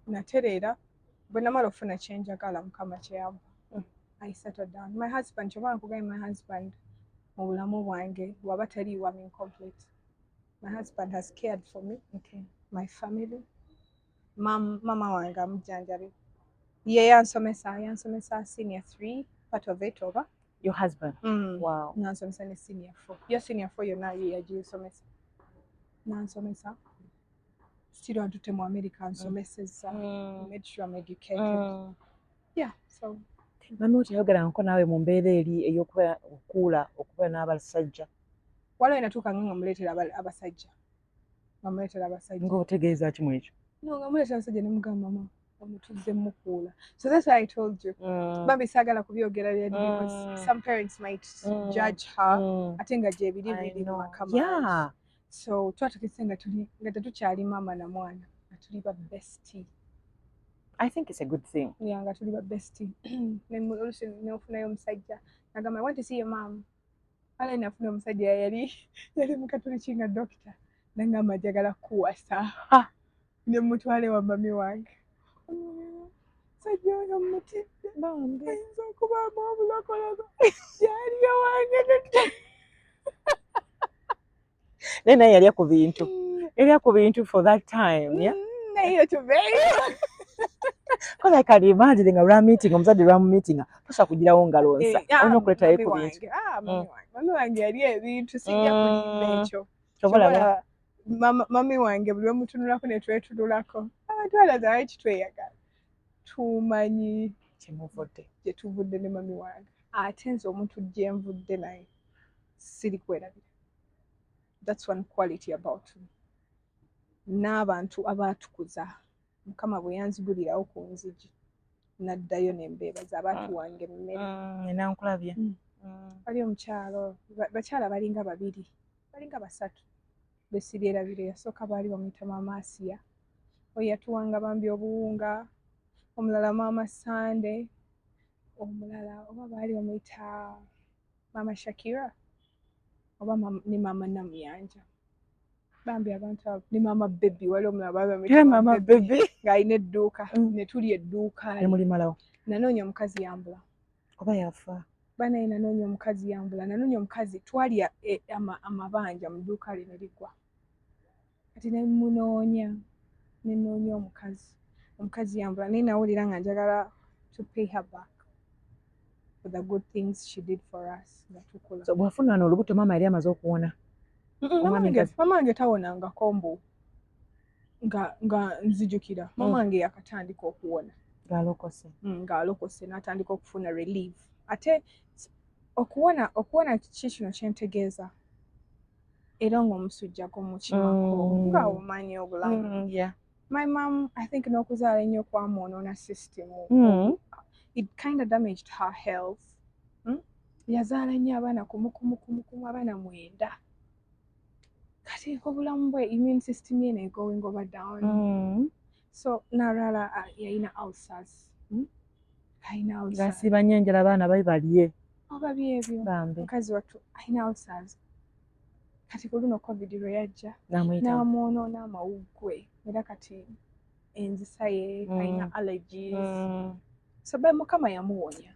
Natereera bwe namala okufuna kyenjagala, Mukama kyeyampa. I settled down. My husband, kyoba nkugambye, my husband mu bulamu bwange bw'aba taliiwo, I'm incomplete. My husband has cared for me, my family. Mama wange amujjanjabi, ye yansomesa senior three, part of it oba. Your husband? Wow. Nansomesa ne senior four. Yo senior four yonna ye yaginsomesa, nansomesa. Still antutte mu America, nsomesezza, made sure I'm educated. Yeah, so. Mami wo teyayogeranko naawe mu mbeera eri ey'okubeera okuula okubeera n'abasajja? Waliwo natuuka nga muleetera abasajja, nga muleetera abasajja. Ng'otegeeza ki mu ekyo? No, nga muleetera abasajja, ne mugamba, "Mama, ono tuzze mukuula." So that's why I told you, bambi saagala kubyogera byadi because some parents might judge her, ate nga gyebiri biri mu maka mangi. So twatukise nga tuli nga tetukyali maama na mwana, nga tuli ba bestie. I think it's a good thing. Yeah, nga tuli ba bestie. Oluusi neofunayo omusajja nagamba, "I want to see your mom." Ala nafuna omusajja yali mukatuliki nga dokita, nangamba, "Njagala kukuwasa." Ha. Ne mutwale wa mami wange. Omusajja oyo mutidde, ayinza okubaamu obulokoloko gyali ewange. Naye yalya ku bintu, yalya ku bintu for that time, yeah? Naye tuveeyo. Because I can imagine nga lwa meeting, omuzadde lwa mu meeting tosobola kugirawo ngalo nsa, olina okuleetayo ku bintu. Mami wange yali ebintu, sijja kulimba ekyo. Kyova mami wange buli omutunulako ne twetunulako, abantu balaza lwaki tweyagala, tumanyi kyemuvudde, gye tuvudde ne mami wange. Ate nze omuntu gye nvudde naye siri kwerabira. That's one quality about me. N'abantu abaatukuza, Mukama bwe yanzigulirawo ku nzigi, naddayo ne mbeebaza abaatuwanga emmere. Nankulabye. Wali omukyalo, bakyala balinga babiri, balinga basatu besirierabire. Yasooka baali bamuyita Maama Asiya, oyo yatuwanga bambi obuwunga. Omulala Maama Sande, omulala oba baali bamuyita Maama Shakira oba ne Maama Namuyanja. Bambi abantu abo, ne Maama Bebi. Wali omulala baali bamuyita Maama Bebi, ng'alina edduuka, ne tulya edduuka. Nemulimalawo. Nanoonya omukazi yambula. Oba yafa? Banaye nanoonya omukazi yambula, nanoonya omukazi. Twalya amabanja mu dduuka lye ne ligwa. Kati ne munoonya, ne nnoonya omukazi, omukazi yambula, naye nawulira nga njagala to pay her back for the good things she did for us nga tukula. So bwafuna wano olubuto, maama yali amaze okuwona? Mama wange tawonangako mbu nga nzijukira. Mama wange yakatandika okuwona. Ng'alokose. Ng'alokose, n'atandika okufuna relief. Ate okuwona ki kino kyentegeeza, era ng'omusujja gumukimako, nga omanyi obulamu. My mom, I think n'okuzaala ennyo kwamwonoona system. It kind of damaged her health. Yazaala nnyo abaana kumu kumu kumu kumu, abaana 9. Kati obulamu bwe, immune system ye negoing over down. So n'alwala, yalina ulcers. Alina ulcers. Ng'asiiba nnyo enjala, abaana babi balye. Oba byebyo. Bambi. Mukazi wattu alina ulcers. Kati ku luno COVID lwe yajja, n'amuyitamu, n'amwonoona amawuggwe, era kati enzisa ye, alina allergies. So ba Mukama yamuwonya,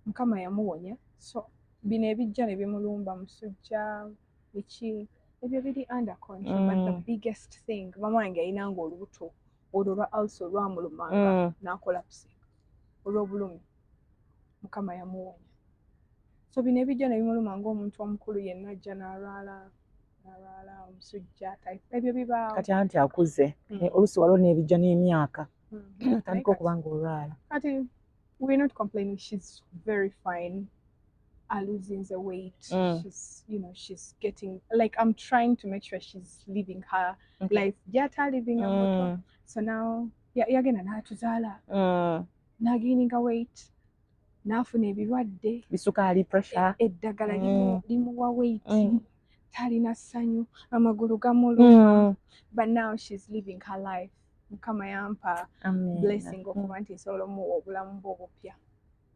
Mukama yamuwonya. So bino ebijja ne bimulumba, musujja, biki ebyo, biri under control. But the biggest thing, mama wange yalinanga olubuto olwo lwa ulcer olwamulumanga, n'acollapse olw'obulumi. Mukama yamuwonya. So bino ebijja ne bimuluma ng'omuntu omukulu yenna ajja n'alwala, n'alwala omusujja type, ebyo bibaawo. Kati anti akuze. Oluusi waliwo n'ebijja n'emyaka, otandika Naye okuba ng'olwala. Kati we're not complaining, she's very fine, losing the weight. She's you know she's getting, like, I'm trying to make sure she's living her life gyata living muto. So now yagenda n'atuzaala, n'againinga weight, n'afuna ebirwadde. Bisukaali, pressure. Eddagala limuwa weight. Talina ssanyu, amagulu gamuluma. But now she's living her life. Mukama yampa Amen. blessing okuba nti nsobola omuwa obulamu bwe obupya.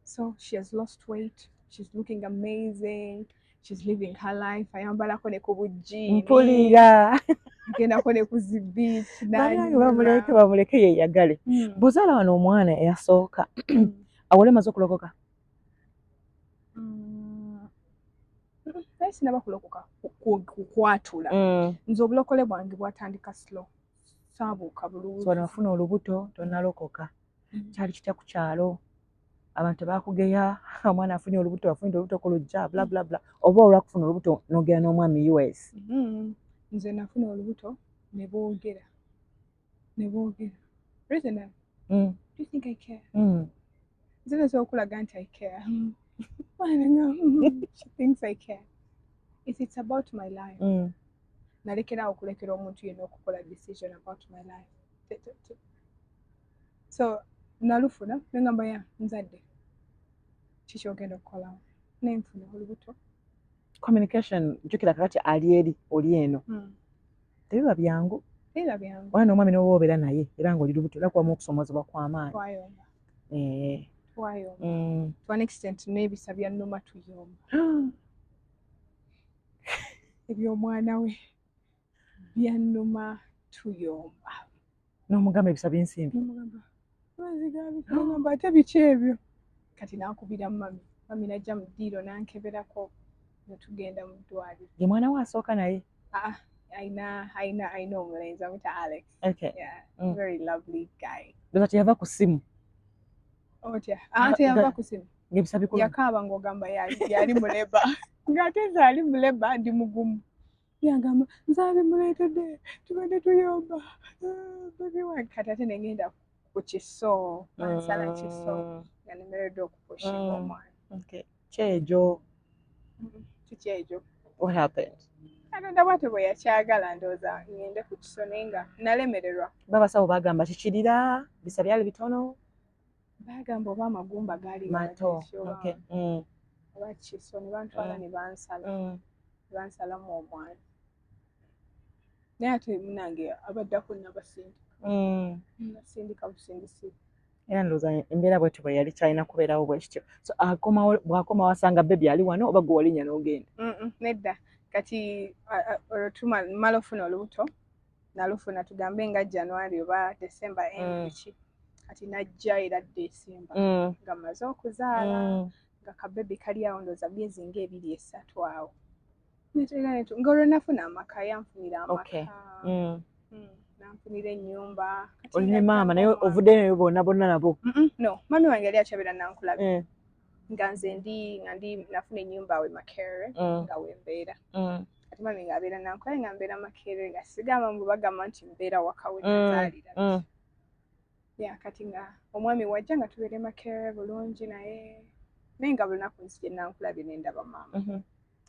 So she has lost weight, she's looking amazing, she's living her life, ayambalako ne ku bujiini. Mpulira. Agendako ne ku zi beach. Bannange, bamuleke, bamuleke yeeyagale. Bw'ozaala wano omwana eyasooka, awole maze okulokoka? Naye sinaba kulokoka kukwatula. Nze obulokole bwange bwatandika slow, saabuuka bulungi. So wano wafuna olubuto tonnalokoka. Kyali kitya ku kyalo? Abantu tebakugeya, omwana afunye olubuto, afunye olubuto ku lujja, bla bla bla, oba olwakufuna olubuto n'ogenda n'omwami US? Nze nafuna olubuto ne boogera, ne boogera. Reason, do you think I care? Nze nasobola okulaga nti I care. Mwana nga, she thinks I care. If it's about my life, nalekerawo okulekera omuntu yenna okukola decision about my life. So nalufuna nengamba, ya nzadde, kikyogenda okukolawo, nenfuna olubuto. Communication, jjukira kakati ali eri, oli eno, tebiba byangu. Era byangu. Omwana n'omwami n'oba obeera naye era ng'oli lubuto, era kubamu okusomozebwa kw'amaanyi. Twayomba. Twayomba to an extent n'ebisa byannuma, tuyomba. Eby'omwana we byannuma, tuyomba. N'omugamba ebisa by'ensimbi. Nomugamba amazzi gabigamba, ate biki ebyo? Kati nankubira mami, mami najja mu ddiiro nankeberako, netugenda mu ddwaliro. Ye mwana we asooka naye? Aa. Ayina omulenzi amuyita Alex. Yeah, very lovely guy. Ndowooza teyava ku ssimu. Otya? Ate yava ku simu. Ng'ebisa bikulu. Yakaaba ng'ogamba yali mu labour, ng'ate nze ali mu labour ndi mugumu. Yagamba nze abimuleetedde, tubadde tuyomba. Ah, baby wange. Kati ate nengenda ku kiso, bansala kiso nga nemereddwa okupushinga omwana. Okay. Kyejo. Kiki ekyo? What happened? Katonda bwatyo bwe yakyagala, ndowooza ngende ku kiso, naye nga nalemererwa. Babasawo bagamba kikirira, bisa byali bitono. Bagamba oba amagumba gaali mato. gabadde oba oba kiso, ne bantwala ne bansala, ne bansalamu omwana. Naye ate munange abaddako nabasindika, nasindika busindisi. Era ndowooza embeera bwetyo bwe yali, kyalina kubeerawo bwe kityo. So akomawo, bw'akomawo asanga baby ali wano oba gwe walinnya n'ogenda? Nedda. Kati olwo mala ofuna olubuto, nalufuna tugambe nga January oba December end, biki. Kati najja era December nga mmaze okuzaala, nga kabebi kali awo, ndowooza myezi nga 2, 3 awo. Nga olwo nafuna amaka, yanfunira amaka. Nanfunira ennyumba. Kati Oli ne ng'ajja maama naye ng'omwana. Ovuddeyo naye bonna bonna nabo? No, mami wange yali akyabera Nankulabye, nga nze ndi nga ndi nafuna ennyumba awe Makerere, nga wembeera. Kati mami ng'abeera Nankulabye, nga mbeera Makerere, nga sigamba mbu bagamba nti mbeera waka we nazaalira. Yeah, kati nga omwami wajja nga tubeera e Makerere bulungi, naye nga buli lunaku nzija Nankulabye nendaba maama.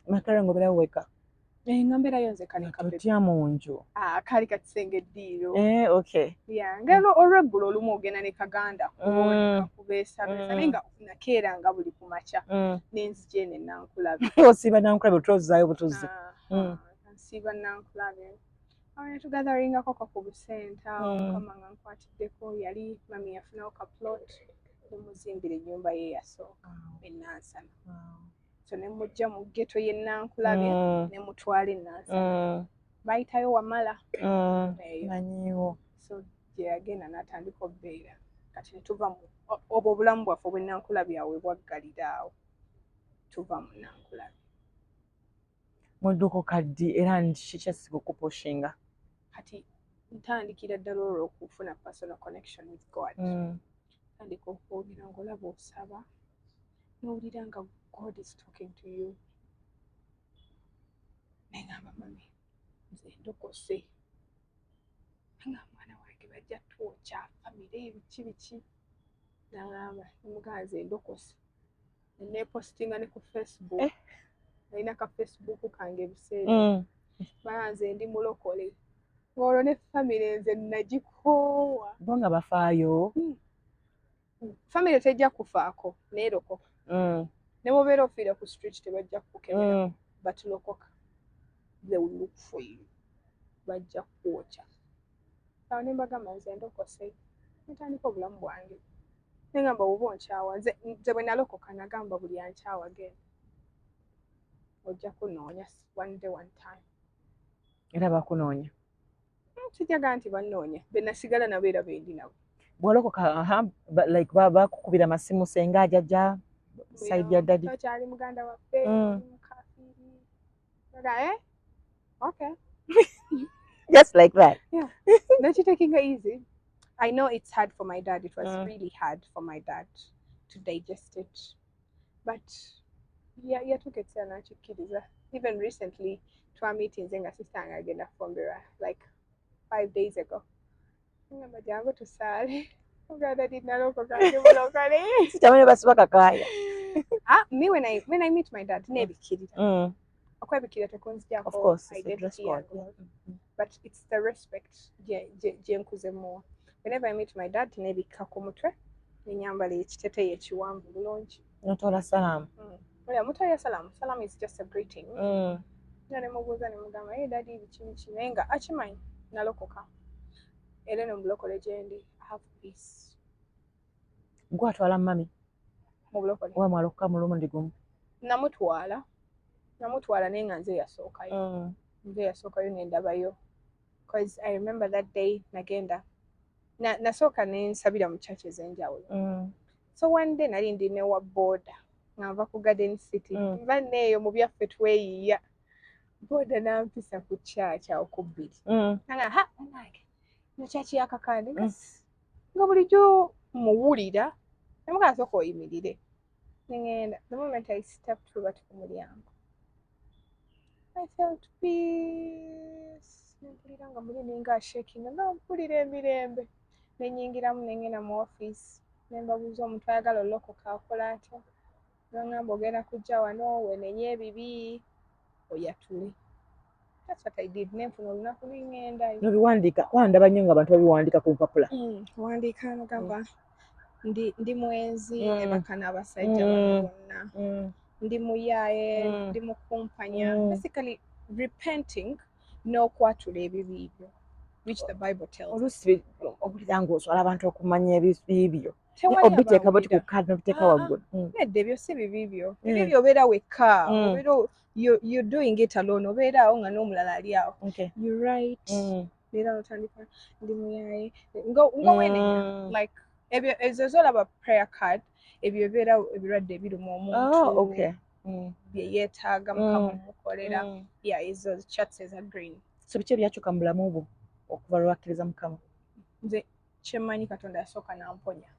Makerere ng'obeerawo weka? Eh, nga mbeerayo nze kane kabebi. Totya mu nju? Ah, kaali kakisenge eddiiro. Eh, okay. Yeah, nga olweggulo olumu ogenda ne kaganda kakubeesabeesa, naye nga nakeeranga buli ku makya nenzija eno Enankulabye. Osiiba Nankulabye, otwozaayo butuzi? Nsiiba Nankulabye. Awo ne tugatheringako ko ku busente awo. Mukama nga nkwatiddeko, yali mami yafunawo ka plot, nemuzimbira ennyumba ye eyasooka e Nansana. So ne mujja mu ghetto y'e Nankulabye, ne mutwala e Nansana. Bayitayo Wamala eyo. Manyiiwo. So gye yagenda n'atandika okubeera. Kati ne tuva mu obwo obulamu bwaffe obw'e Nankulabye awo we bwaggalira awo, tuva mu Nankulabye. Mudduko kaddi, era nti kikyasiga okupushinga? Kati ntandikira ddala olwo okufuna personal connection with God. Tandika okwogera ng'olaba osaba n'owulira nga God is talking to you. Neŋŋamba, "Mami, nze ndokose." Nga mwana wange bajja twokya famire, biki biki. Naŋŋamba, nemugamba, "Nze ndokose." Nepostinga ne ku Facebook. Eh. Nalina ka Facebook kange ebiseera. Bala nze ndi mulokole. Ng'olwo ne famire nze nagikoowa. Bo nga bafaayo? Famire tejja kufaako, neerokoka. Ne bw'obeera ofiira ku street tebajja kukukebera. But lokoka, they will look for you, bajja kukwokya. Awo ne mbagamba nze ndokose, netandika obulamu bwange. Nengamba bwoba onkyawa, nze bwe nalokoka nagamba buli ankyawa genda, ojja kunoonya one day, one time. Era bakunoonya? Sijaga nti bannoonya, be nasigala nabo era bendi nabo. Bw'olokoka, aha, like bakukubira masimu, senga, ajajja, side ya daddy? Tokyali muganda waffe, oli mukafiiri. Nga, eh? Okay. Just like that? Nakitakinga easy. I know it's hard for my dad. It was really hard for my dad to digest it. But yeah, yatuuka ekiseera n'akikkiriza. Even recently, twameetinze nga sister wange agenda kufumbirwa like 5 days ago. Ngamba jangu tusaale. Muganda, "Daddy, nalokoka, ndi mulokole." Sikyamanya basiba kakaaya. Ah, me when I meet my dad, neebikkirira. Okwebikirira tekunzijako Of course, it's a dress identity code. yange. But it's the respect gye nkuze muwa. Whenever I meet my dad, nebikka ku mutwe, nenyambala ekiteteeyi ekiwanvu bulungi. Notoola salaamu? Oya mutaya salamu. Salamu is just a greeting. Nga nemubuuza, nemugamba, "Hey daddy, biki biki," naye nga akimanyi nalokoka. Era eno mulokole gyendi, I have peace. Gwe atwala mami? Mu bulokole. Oba mwalokoka mu mulundi gumu? Namutwala, naye nga nze yasookayo. Nze yasookayo nendabayo, because I remember that day nagenda nasooka nensabira mu church ez'enjawulo. So one day nali ndi ne wa boda nga nva ku Garden City. Nva neeyo mu byaffe tweyiiya. Boda nampisa ku church awo ku 2. Nanga ha nange no church ya Kakande nga bulijjo muwulira namugamba sooka oyimirire. Nengenda, the moment I stepped through bati ku mulyango, I felt peace. Nempulira nga muli ninga shaking, nga mpulira emirembe. Nenyingiramu nengenda mu office, nembabuuza omuntu ayagala olokoka akola atya. Bangamba ogenda kujja wano wenenye ebibi oyatule. That's what I did. Nenfuna olunaku nengenda. Nobiwandiika, wandaba nnyo nga abantu babiwandiika ku mpapula. Wandiika nogamba ndi mwenzi, ebaka n'abasajja bano bonna. Ndi muyaaye, ndi mukumpanya. Basically repenting n'okwatula ebibi byo, which the Bible tells us. Oluusi owulira ng'oswala abantu okumanya ebibi byo. Obiteeka bwoti ku kaadi n'obiteeka waggulu. Nedda, ebyo si bibi byo. Bibi byo obeera wekka. Obeera you're doing it alone. Obeera awo nga n'omulala ali awo. You write. Leero n'otandika ndi muyaaye. Nga wenenya. Like ebyo ezo zolaba prayer card, ebyo ebeera ebirwadde ebiruma omuntu. Oh, okay. Bye yeetaaga Mukama omukolera. Yeah, ezo charts eza green. So biki ebyakyuka mu bulamu bwo okuva lwe wakkiriza Mukama? Nze kyemmanyi Katonda yasooka n'amponya.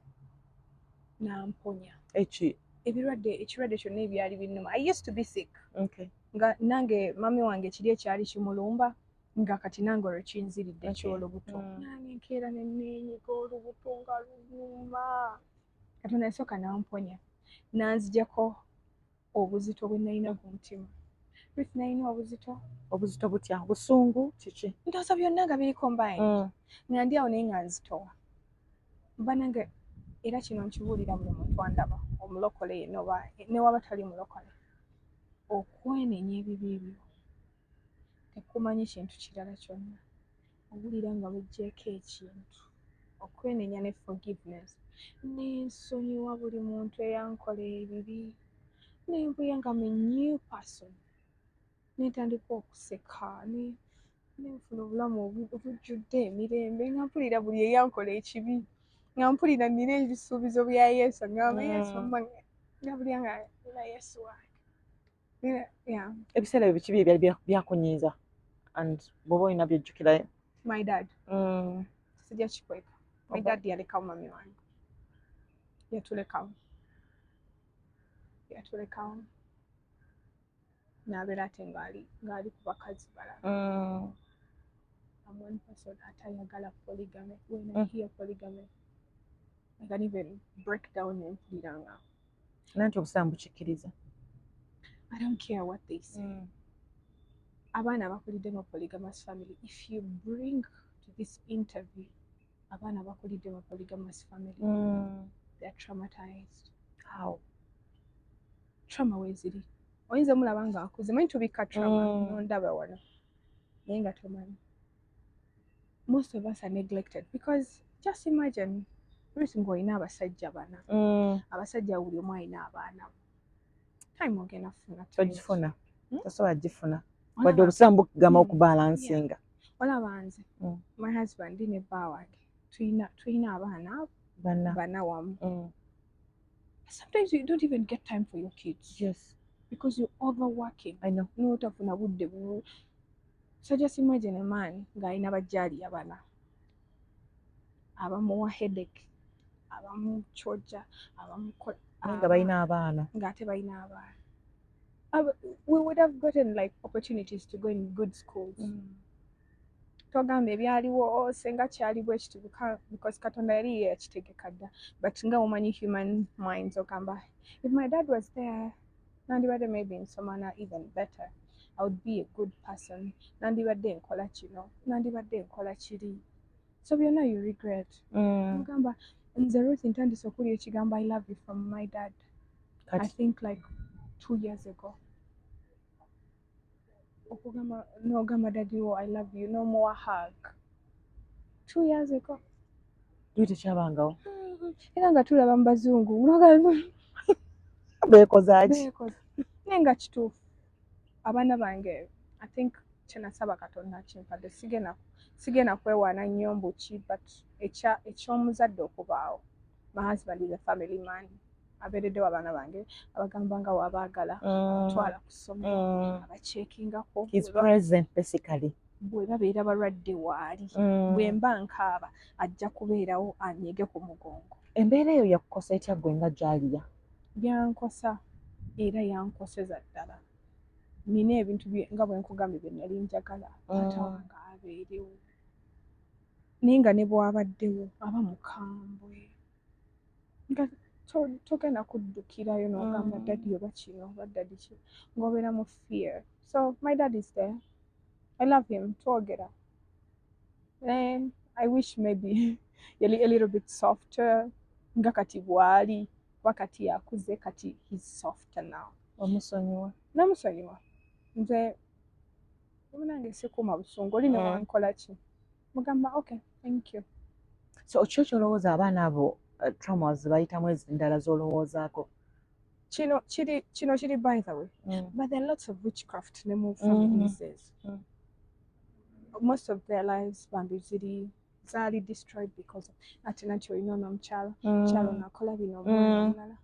N'amponya. Eki? Ebirwadde, ekirwadde kyonna ebyali binnuma. I used to be sick. Nga nange mami wange kiri ekyali kimulumba, nga kati nange olwo kinziridde eky'olubuto. Nange nkeera ne neenyiga olubuto nga lunuma. Katonda yasooka n'amponya. N'anzigyako obuzito bwe nalina ku mutima. Ruth, nalina obuzito. Obuzito butya? Busungu kiki? Ndowooza byonna nga biri combined. Nga ndi awo naye nga nzitowa. Mba nange era kino nkibuulira buli muntu andaba, omulokole yenna oba ne waba tali mulokole. Okwenenya ebibi byo tekumanyi kintu kirala kyonna. Owulira nga weggyeko ekintu. Okwenenya ne forgiveness. Nensonyiwa buli muntu eyankola ebibi. Nempulira nga I'm a new person. Nentandika okuseka, nenfuna obulamu obujjudde emirembe, nga mpulira buli eyankola ekibi. Nga mpulira nnina ebisuubizo bya Yesu, ngamba Yesu nga mpulira nga nina Yesu wange. Yeah. Ebiseera ebyo biki ebyali byakunyiiza? And bw'oba olina by'ojjukirayo? My dad. Sijja kikweka. My dad yalekawo mami wange. Yatulekawo. Yatulekawo. N'abeera ate ng'ali ku bakazi balala. I'm one person atayagala polygamy. When I hear polygamy, I can even break down nempulira nga. Nanti obusiraamu bukikkiriza. I don't care what they say. Abaana abakulidde mu polygamous family, if you bring to this interview abaana abakulidde mu polygamous family, they are traumatized. How? Trauma weeziri. Oyinza mulaba nga akuze, manyi tubikka trauma, nondaba wano. Naye nga tomanyi. Most of us are neglected because just imagine Ruth ng'olina abasajja bana. Abasajja buli omu alina abaana. Time ogenda kufuna. Togifuna. Tosobola gifuna. Wadde obusiraamu bukugamba okubalansinga. Olaba nze, my husband ne bba wange tulina abaana bana wamu. Sometimes you don't even get time for your kids. Yes. Because you're overworking. I know. N'otafuna budde. So just imagine a man ng'alina bajjaali abana. Abamuwa headache, abamukyojja, abamukola. Nga balina abaana. Ng'ate balina abaana. We would have gotten like opportunities to go in good schools. Togamba ebyaliwo senga kyali bwe kiti because Katonda yali yakitegeka dda. But nga omanyi human minds ogamba if my dad was there, nandibadde maybe nsoma na even better. I would be a good person. Nandibadde nkola kino, nandibadde nkola kiri. So byonna you regret. Ogamba nze Ruth ntandise okulya ekigambo I love you from my dad. I think like 2 years ago. Okugamba n'ogamba daddy wo I love you, no more hug. 2 years ago. Luli tekyabangawo. Era nga tulaba mu bazungu. Beekoza ki? Beekoza. Naye nga kituufu. Abaana bange, I think kye nasaba Katonda akimpadde. Sigenda kwewaana nnyo mbu ki, but eky'omuzadde okubaawo. My husband is a family man. Abeereddewo abaana bange, abagamba nga wabaagala, abatwala ku ssomero, abacheckingako. He's present, basically. Bwe babeera balwadde, waali. Bwe mba nkaaba, ajja kubeerawo anyege ku mugongo. Embeera eyo yakukosa etya gwe nga Jalia? Byankosa, era yankoseza ddala. Nina ebintu nga bwe nkugambye bye nali njagala taata wange abeerewo, naye nga ne bw'abaddewo aba mukambwe, nga togenda kuddukirayo n'ogamba, "Daddy," oba kino oba, "Daddy," ki, ng'obeera mu fear. So my dad is there. I love him. Twogera. And I wish maybe yali a little bit softer nga kati bw'ali, kuba kati yakuze, kati he's softer now. Omusonyiwa? Namusonyiwa. Nze munange sikuuma busungu. Oli ne wankola ki, mugamba, "Okay, thank you." So kyo kyolowooza abaana abo traumas bayitamu endala z'olowoozaako? Kino kiri, by the way, but there are lots of witchcraft ne mu families ezo. Most of their lives bambi ziri zaali destroyed because of ate nanti olina ono omukyala, omukyala ono akola bino, omwana omulala.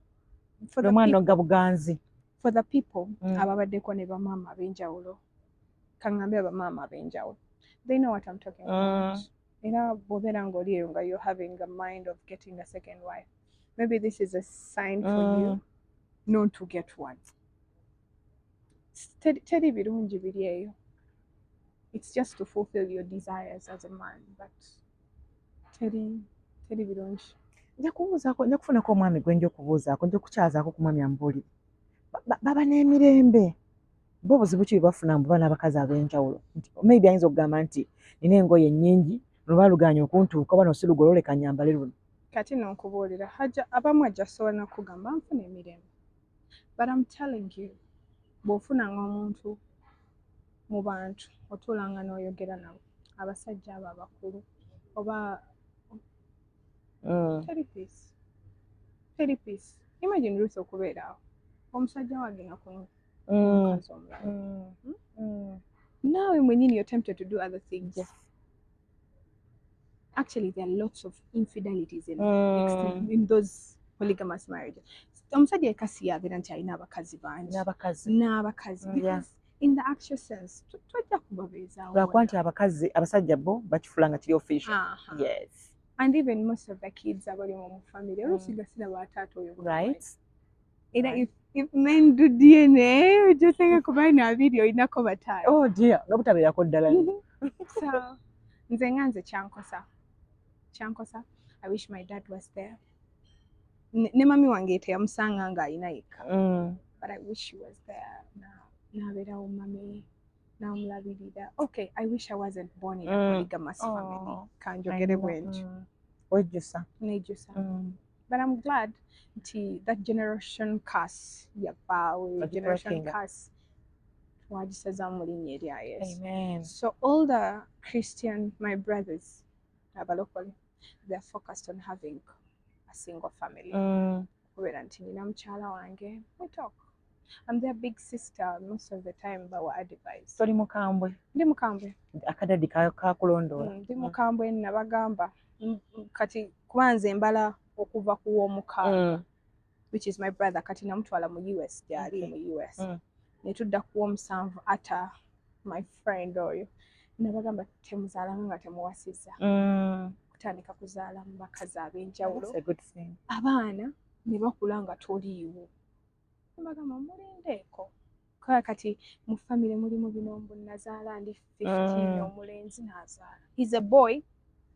Omwana ogga buganzi. For the people ababaddeko ne bamaama ab'enjawulo, kaŋŋambe abamaama ab'enjawulo, they know what I'm talking about. Era bw'obeera ng'oli eyo nga you're having a mind of getting a second wife, maybe this is a sign for you not to get one. Teri birungi biri eyo. It's just to fulfill your desires as a man, but teri birungi. Nja kubuuzaako, nja kufunako omwami gwe nja okubuuzaako, nja okukyazaako ku mwami ambuulire. Baba n'emirembe bo, obuzibu ki bwe bafuna mbu baba n'abakazi ab'enjawulo? Nti maybe ayinza okugamba nti nina engoye nnyingi, luba lugaanye okuntuuka, oba no si lugolole, kanyambale luno. Kati nonkubuulira, hajja abamu ajja sobola nakugamba nfuna emirembe, but I'm telling you, bw'ofunanga omuntu mu bantu otuulanga n'oyogera nabo, abasajja abo abakulu oba teri peace, teri peace. Imagine Ruth okubeera awo, omusajja we agenda ku mukazi omulala. Naawe mwennyini you're tempted to do other things. Actually, there are lots of infidelities in those polygamous marriages. Omusajja eka si yabeera nti alina abakazi bangi. N'abakazi. N'abakazi. Because in the actual sense tojja kubabeezaawo. Lwakuba nti abakazi, abasajja bo bakifula nga kiri official. Yes. And even most of the kids abali mu family oluusi nga siraba taata oyo. Era if men do DNA, ojja ku baana abiri olinako bataano. Oh dear, n'obutabeerako ddala. So nze nga nze kyankosa, kyankosa. I wish my dad was there. Ne mami wange teyamusanga ng'alina yekka, but I wish he was there. N'abeerawo mami n'amulabirira. Okay, I wish I wasn't born in a polygamous family. Oh, kanjogere I know. Bwe ntyo. Wejjusa. Nejjusa. But I'm glad nti that generation curse yavaawo. Generation Ogibreakinga. curse twagisazaamu mu linnya erya Yesu. Amen. So all the Christian, my brothers abalokole, they're focused on having a single family. Kubeera nti nina mukyala wange, we talk. I'm their big sister most of the time, bawa advice. Toli mukambwe? Ndi mukambwe. Akadadi kakulondoola. Ndi mukambwe. Nabagamba, kati kuba nze mbala okuva ku w'omukaaga, which is my brother. Kati namutwala mu US, gyali mu US. Ne tudda ku w'omusanvu, ata my friend oyo. Nabagamba temuzaalanga nga temuwasizza. Kutandika kuzaala mu bakazi ab'enjawulo, That's a good thing. abaana ne bakula nga toliiwo. Nabagamba mulindeeko. Kaya kati mu famire mulimu bino mbu nazaala ndi 15, omulenzi n'azaala, he's a boy,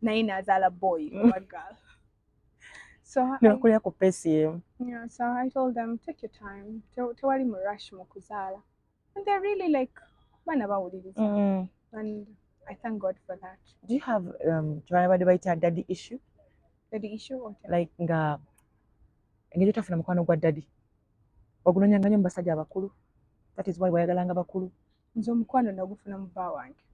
naye n'azaala boy oba girl. So Ne bakulira ku pace emu. Yeah, so I told them, take your time. Tewali mu rush mu kuzaala. And they're really like baana bawuliriza. And I thank God for that. Do you have kye babadde bayita daddy issue? Daddy issue or Like nga engeri otafuna mukwano gwa daddy, ogunoonyanga nnyo mu basajja abakulu, that is why wayagalanga bakulu? Nze omukwano nagufuna mu bba wange.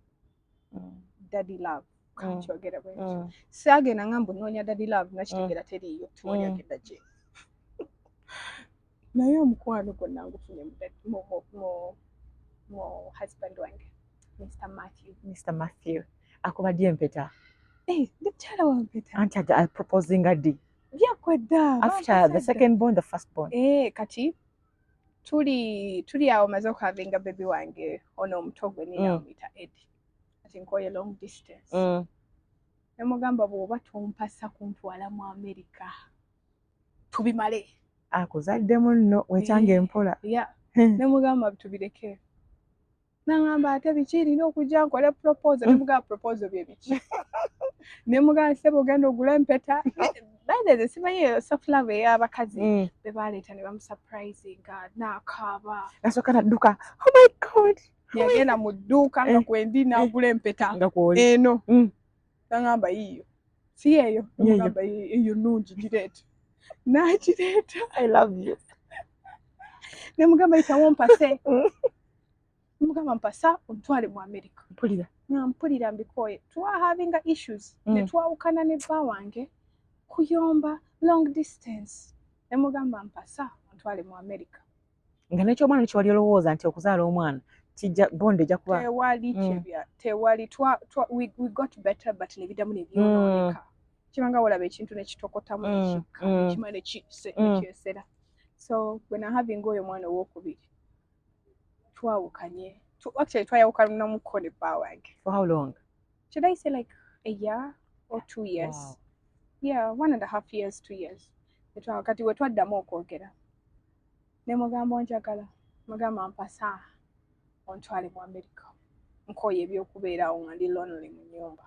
Daddy love. Kankyogera bwe ntyo. Saagenda nga mbu nnoonya daddy love, nakitegeera teriiyo, tewali agenda gye. Naye omukwano gwonna ngufunye mu husband wange, Mr. Matthew. Mr. Matthew akuba ddi empeta? Eh, ndi mukyala wa mpeta. Anti ajja proposinga ddi? Byakwedda. After the second born, the first born? Eh, kati tuli awo, maze okuhavinga baby wange ono omuto gwe nina, omuyita Eddie. Kati nkoye long distance. Nemugamba, bw'oba tompasa kuntwala mu America, tubimale. Akuzaddemu nno, wekyanga empola. Yeah, nemugamba tubireke. Nangamba, ate biki? Nina okujja nkole proposal. Nemugamba, proposal bye biki? Nemugamba, sebo, ogenda ogula empeta. By simanyi soft love ey'abakazi be baleeta ne bamusurprisinga n'akaaba. Nasooka nadduka, oh my God. Yagenda mu dduuka nga kwendi n'agula empeta. Nga kwoli. Eno. Nangamba, yiiyo, si yeeyo? Nemugamba, eyo nnungi, gireeta. N'agireeta. I love you. Nemugamba, yitawo mpase. Nemugamba, mpasa ontwale mu America. Mpulira. Nga mpulira mbikooye. Twahavinga issues ne twawukana ne bba wange kuyomba long distance. Nemugamba, mpasa ontwale mu America. Nga nekyomwana nekiwali olowooza nti okuzaala omwana kijja bond ejja kuba? Tewali. Kyebya tewali. We got better, but nebiddamu nebyonooneka. Kibanga wolaba ekintu nekitokotamu, nekikka, nekimala nekyesera. So bwe nahavinga oyo omwana owokubiri, twawukanye. Actually twayawukanamuko ne bba wange. For how long? Should I say like a year or 2 years? Yeah, 1.5 years, 2 years. Kati we twaddamu okwogera, nemugamba, onjagala? Mugamba, mpasa ontwale mu America, nkooye ebyokubeerawo nga ndi lonely mu nyumba.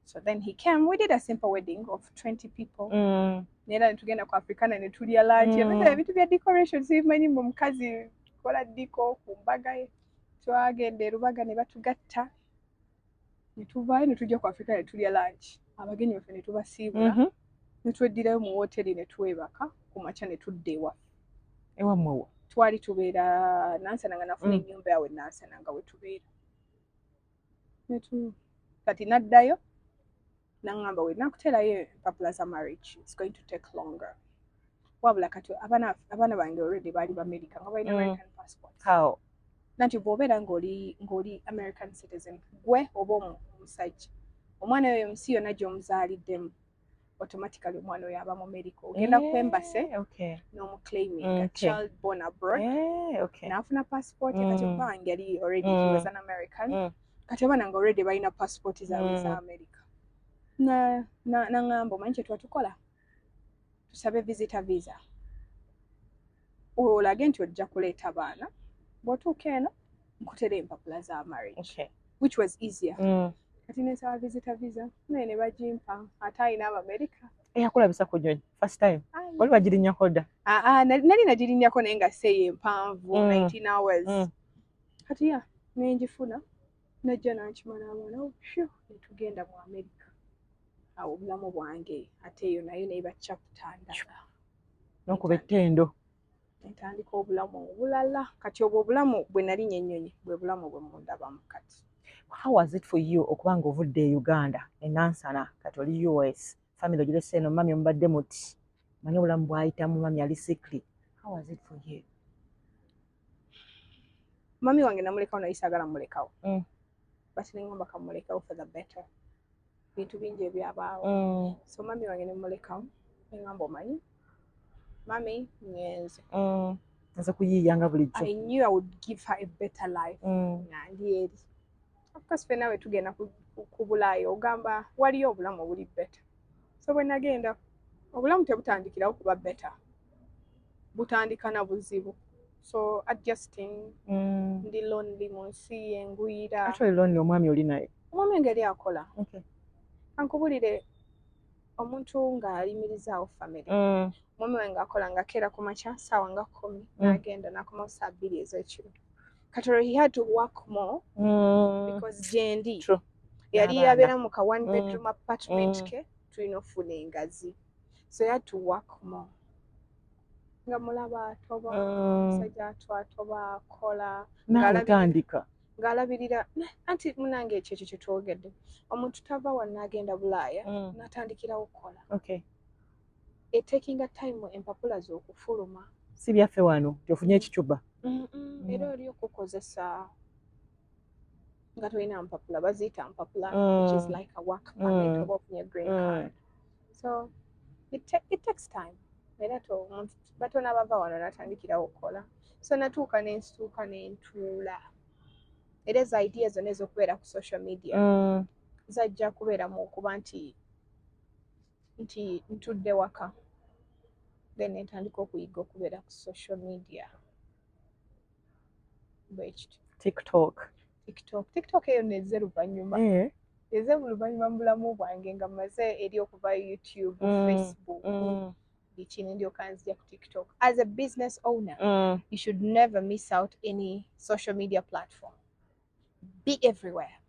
So then he came, we did a simple wedding of 20 people. Neera netugenda ku Africana ne tulya lunch. Ebintu bya decoration sibimanyi, mbu omukazi kola decor ku mbaga ye. Twagenda e Rubaga ne batugatta, ne tuvaayo ne tujja ku Africana ne tulya lunch, abagenyi baffe ne tubasiibula, ne tweddirayo mu wooteri ne twebaka, ku makya ne tudda ewaffe. Ewammwe wa? Twali tubeera Nansana, nga nafuna ennyumba yawe Nansana nga we tubeera. Kati naddayo naŋŋamba, we nakuteerayo empapula za marriage, it's going to take longer. Wabula kati abaana bange already baali Bamerica nga balina American passports. How? Nanti bw'obeera ng'oli American citizen, gwe oba omusajja, omwana oyo ensi yonna gy'omuzaaliddemu, automatically omwana oyo aba mu America. Ogenda ku embassy n'omuclaiminga, child born abroad. N'afuna passport. Kati obba yali already, he was an American. Kati abaana nga already balina passport zaabwe za America. Naŋŋamba, omanyi kye twatukola, tusabe visitor visa, olage nti ojja kuleeta baana, bw'otuuka eno nkutera empapula za marriage, which was easier. Kati nensaba visitor visa naye ne bagimpa, ate alina Abamerika. Eyakulabisa ku nyonyi first time, wali wagirinnyako dda? Ah, ah, nali nagirinnyako naye nga seeyo empanvu, 19 hours. Kati ya nenjifuna, najja nankima n'abaana, oh, phew, netugenda mu America. Awo obulamu bwange ate eyo nayo neba chapter ndala. N'okuba ettendo. Ntandika obulamu obulala. Kati obwo obulamu bwe nalinya ennyonyi bwe bulamu bwe mundabamu kati. How was it for you okuba nga ovudde e Uganda e Nansana, kati oli US, family ogirese eno, mami omubadde muti, manyi obulamu bwayitamu, mami ali sickly? How was it for you? Mami wange namulekawo, naye saagala mulekawo, but nengamba kamulekawo for the better. Bintu bingi ebyabaawo. So mami wange nemulekawo, nengamba, omanyi mami, ngenze. Nze kuyiiya nga bulijjo. I knew I would give her a better life nga ndi eri. Of course ffenna bwe tugenda ku Bulaaya ogamba waliyo obulamu obuli better. So bwe nagenda, obulamu tebutandikirawo kuba better, butandika na buzibu. So adjusting, ndi lonely mu nsi engwira. Actually lonely, omwami oli naye? Omwami engeri akola, ankubulire, omuntu ng'ayimirizaawo family. Omwami wange akola nga akeera ku makya saawa nga 10, n'agenda n'akomawo saa 2 ez'ekiro. Kati olwo he had to work more because gyendi yali N'abaana. abeera mu ka one bedroom apartment ke tulina okufuna engazi, so he had to work more. Nga mulaba atoba, omusajja atoba akola, Naawe ng'alabirira tandika. Ng'alabirira. Anti munange ekyo ekyo kyetwogedde, omuntu tava wano n'agenda Bulaaya n'atandikirawo okukola. Etakinga time empapula z'okufuluma. Si byaffe wano nti ofunye ekicuba. Era oli okukozesa nga tolina mpapula, baziyita mpapula, which is like a work permit, oba ofunye green card. So It takes time. Era to omuntu batono abava wano natandikirawo okukola. So natuuka nensituuka nentuula, era ezo idea zonna ez'okubeera ku social media zajja kubeeramu okuba nti ntudde waka, then nentandika okuyiga okubeera ku social media bwekityo. TikTok. TikTok eyo nezze luvannyuma. Eze mu luvannyuma mu bulamu bwange nga mmaze eri okuva YouTube, Facebook, biki, nendyoka nzija ku TikTok. As a business owner, you should never miss out any social media platform. Be everywhere,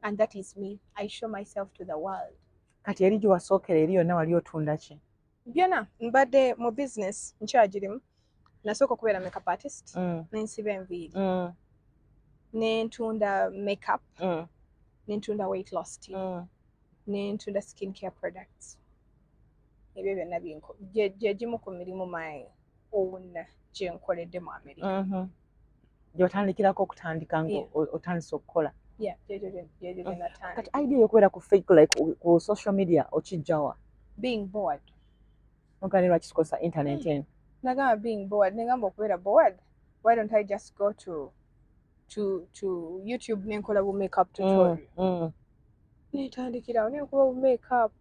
and that is me. I show myself to the world. Kati eri gye wasookera eri yonna wali otunda ki? Byonna. Mbadde mu business, nkyagirimu. Nasooka okubeera makeup artist, nensiba enviiri, nentunda makeup, nentunda weight loss tea, nentunda skin care products. Ebyo byonna gye gimu ku mirimu my own gye nkoledde mu America. Gye watandikirako okutandika nga otandise okukola? Yeah, gyegyo gyegyo gye Kati natandika. Idea y'okubeera ku fake, like ku social media, okijjawa? Being bored. Ogane lwaki tukozesa internet eno? Nagamba being bored, nengamba okubeera bored, why don't I just go to YouTube nenkola bu makeup tutorial? Netandikirawo nenkuba bu makeup,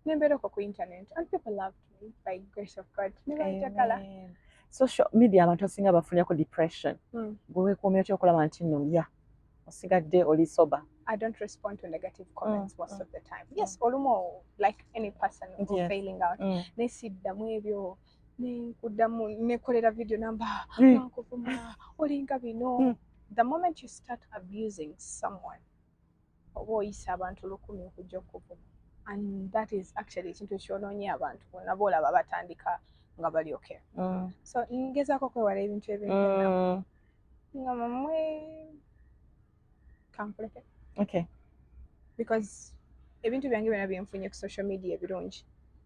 nembeerako ku internet, and people loved me, by grace of God, ne banjagala. Amen. Social media abantu abasinga bafunirako depression. Gwe weekuumira otya okulaba nti nno ya osigadde oli sober? I don't respond to negative comments most of the time. Yes, olumu, like any person who failing out, nesiddamu ebyo, nenkuddamu nekolera video namba, nankuvuma olinga bino. The moment you start abusing someone, oba oyisa abantu 1000 okujja okuvuma, and that is actually ekintu ekyonoonye abantu bonna boolaba batandika nga bali okay. So ngezaako okwewala ebintu ebimu byonna, nga mamwe kankuleke, because ebintu byange byonna byenfunye ku social media ebirungi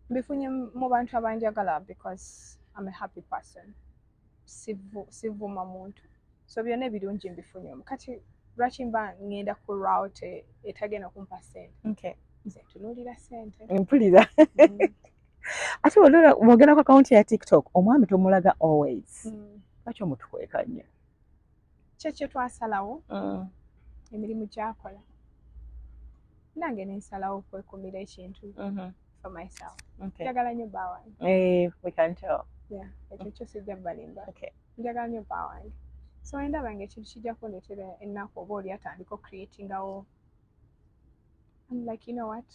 mbifunye mu bantu abanjagala, because I'm a happy person. Sivuma muntu, so byonna ebirungi mbifunye omu. Kati lwaki mba ngenda ku route etagenda kumpa sente? Nze ntunuulira sente. Mpulira. Ate bw'ogenda ku akawunti ya TikTok, omwami tomulaga always. Lwaki omutukweka nnyo? Kyekyo twasalawo, emirimu gyakola, nange nensalawo okwekumira ekintu for myself. Njagala nnyo bba wange. Eh, we can tell. Yeah, ekyo kyo sijja balimba. Njagala nnyo bba wange, so endaba nga ekintu kijja kundeetera ennaku oba oli atandika ocreatingawo, I'm like, you know what,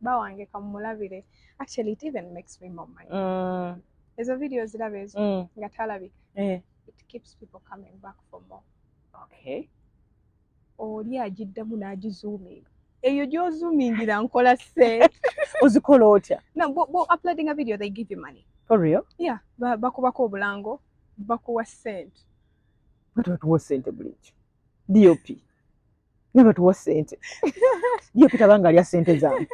bba wange kamumulabire. Actually, it even makes me more money. Ezo video ziraba ezo nga talabika, it keeps people coming back for more. Oli agiddamu n'agizoominga, eyo gy'ozoomingira nkola sente. Ozikola otya? No, bo uploading a video, they give you money. For real? Yeah, bakubako obulango, bakuwa sente. Nga tebatuwa sente bulijjo. DOP nga batuwa sente. DOP tabanga alya sente zange.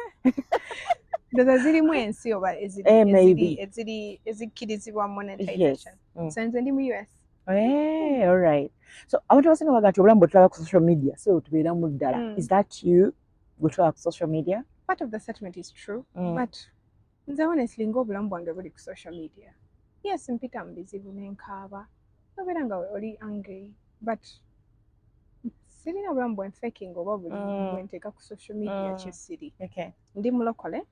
Ndowooza zirimu ensi oba eziri Eh, maybe. eziri ezikkirizibwa monetization. So nze ndi mu US. Eh, all right. So abantu abasinga baga nti obulamu bwe tulaba ku social media si bwe tubeeramu ddala. Is that you bwe tulaba ku social media? Part of the statement is true, but nze honestly ng'obulamu bwange buli ku social media. Yes, mpita mu bizibu nenkaaba, nobeera nga oli angry, but sirina bulamu bwe nfaking oba buli bwe nteeka ku social media kye siri. Ndi mulokole,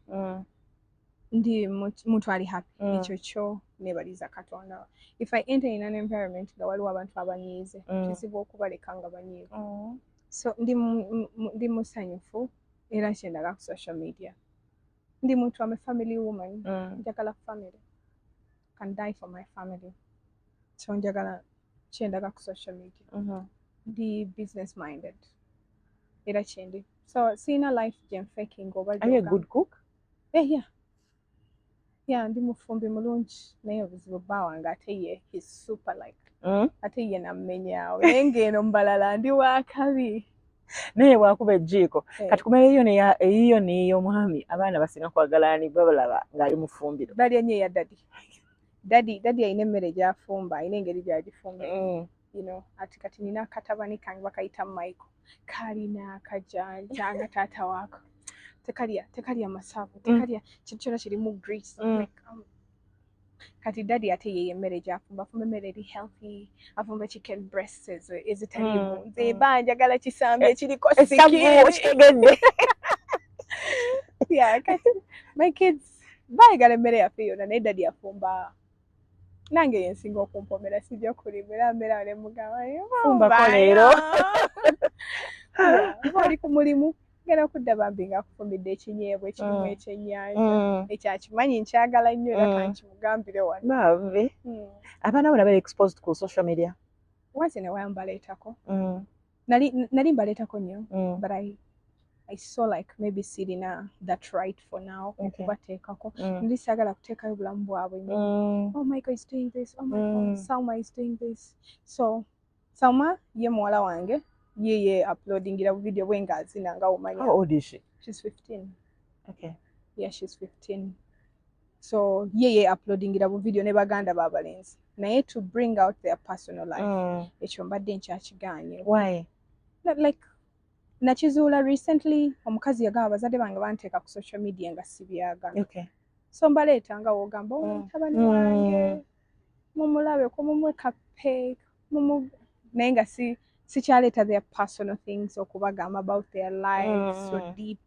ndi muntu ali happy. Ekyo kyo neebaliza Katonda. If I enter in an environment nga waliwo abantu abanyiize, kizibu okubaleka nga banyiivu. So ndi musanyufu, era kyendaga ku social media. Ndi muntu, am a family woman. Njagala family, can die for my family, so njagala kyendaga ku social media. Ndi business minded, era kyendi. So sirina life gye nfaking oba Are you a gy'ogamba. good cook? Eh, yeah, ndi mufumbi mulungi, naye obuzibu bba wange ate ye he's super like, ate ye nammenyaawo, naye ng'eno mbalala ndi wakabi. Naye bwakuba ejjiiko. Eh. Kati kumera eyiyo eyiyo n'ey'omwami, abaana basinga kwagala ani babalaba ng'ali mu ffumbiro? Balya nnyo eya daddy. Daddy alina emmere gy'afumba, alina engeri gy'agifumba. Ati kati nina akatabani kange bakayita Michael, kalina akajanja nga taata waako. Tekalya masavu, tekalya kintu kyonna kirimu grease. Like, kati daddy ate ye emmere gy'afumba, afumba emmere eri healthy, afumba chicken breasts ezo ezitaliimu. Nze mba njagala kisambi ekiriko Essavu. Siki. Okitegedde. Yeah, kati my kids baayagala emmere yaffe yonna, naye daddy afumba nange yensinga okumpomera. Sijja kulimba, era mbeera ne mugamba, Fumbako leero. Oba oli ku mulimu, genda kudda bambi ng'akufumbidde ekinyeebwa ekirimu ekyennyanja ekyakimanyi nkyagala nnyo era kankimugambire wano. Bambi. Abaana bona bali exposed ku social media? Once in a while mbaleetako. Nali mbaleetako nnyo, but I saw like maybe sirina that right for now okubateekako. Ndi saagala kuteekayo bulamu bwabwe nnyo. Oh, Michael is doing this, oh my God, Salma is doing this. So Salma ye muwala wange, ye uploadingira bu video bwe ng'azina nga omanya. How old is she? She's 15. Yeah, she's 15. So ye uploadingira bu video ne baganda b'abalenzi, naye to bring out their personal life, ekyo mbadde nkyakigaanye. Why? Like nakizuula recently, omukazi yagamba abazadde bange banteeka ku social media nga sibyagala. So mbaleeta nga wogamba, "Oh, mutabani wange mumulabeko, mumuwe kapeek mumu," naye nga si sikyaleeta their personal things okubagamba about their lives so deep.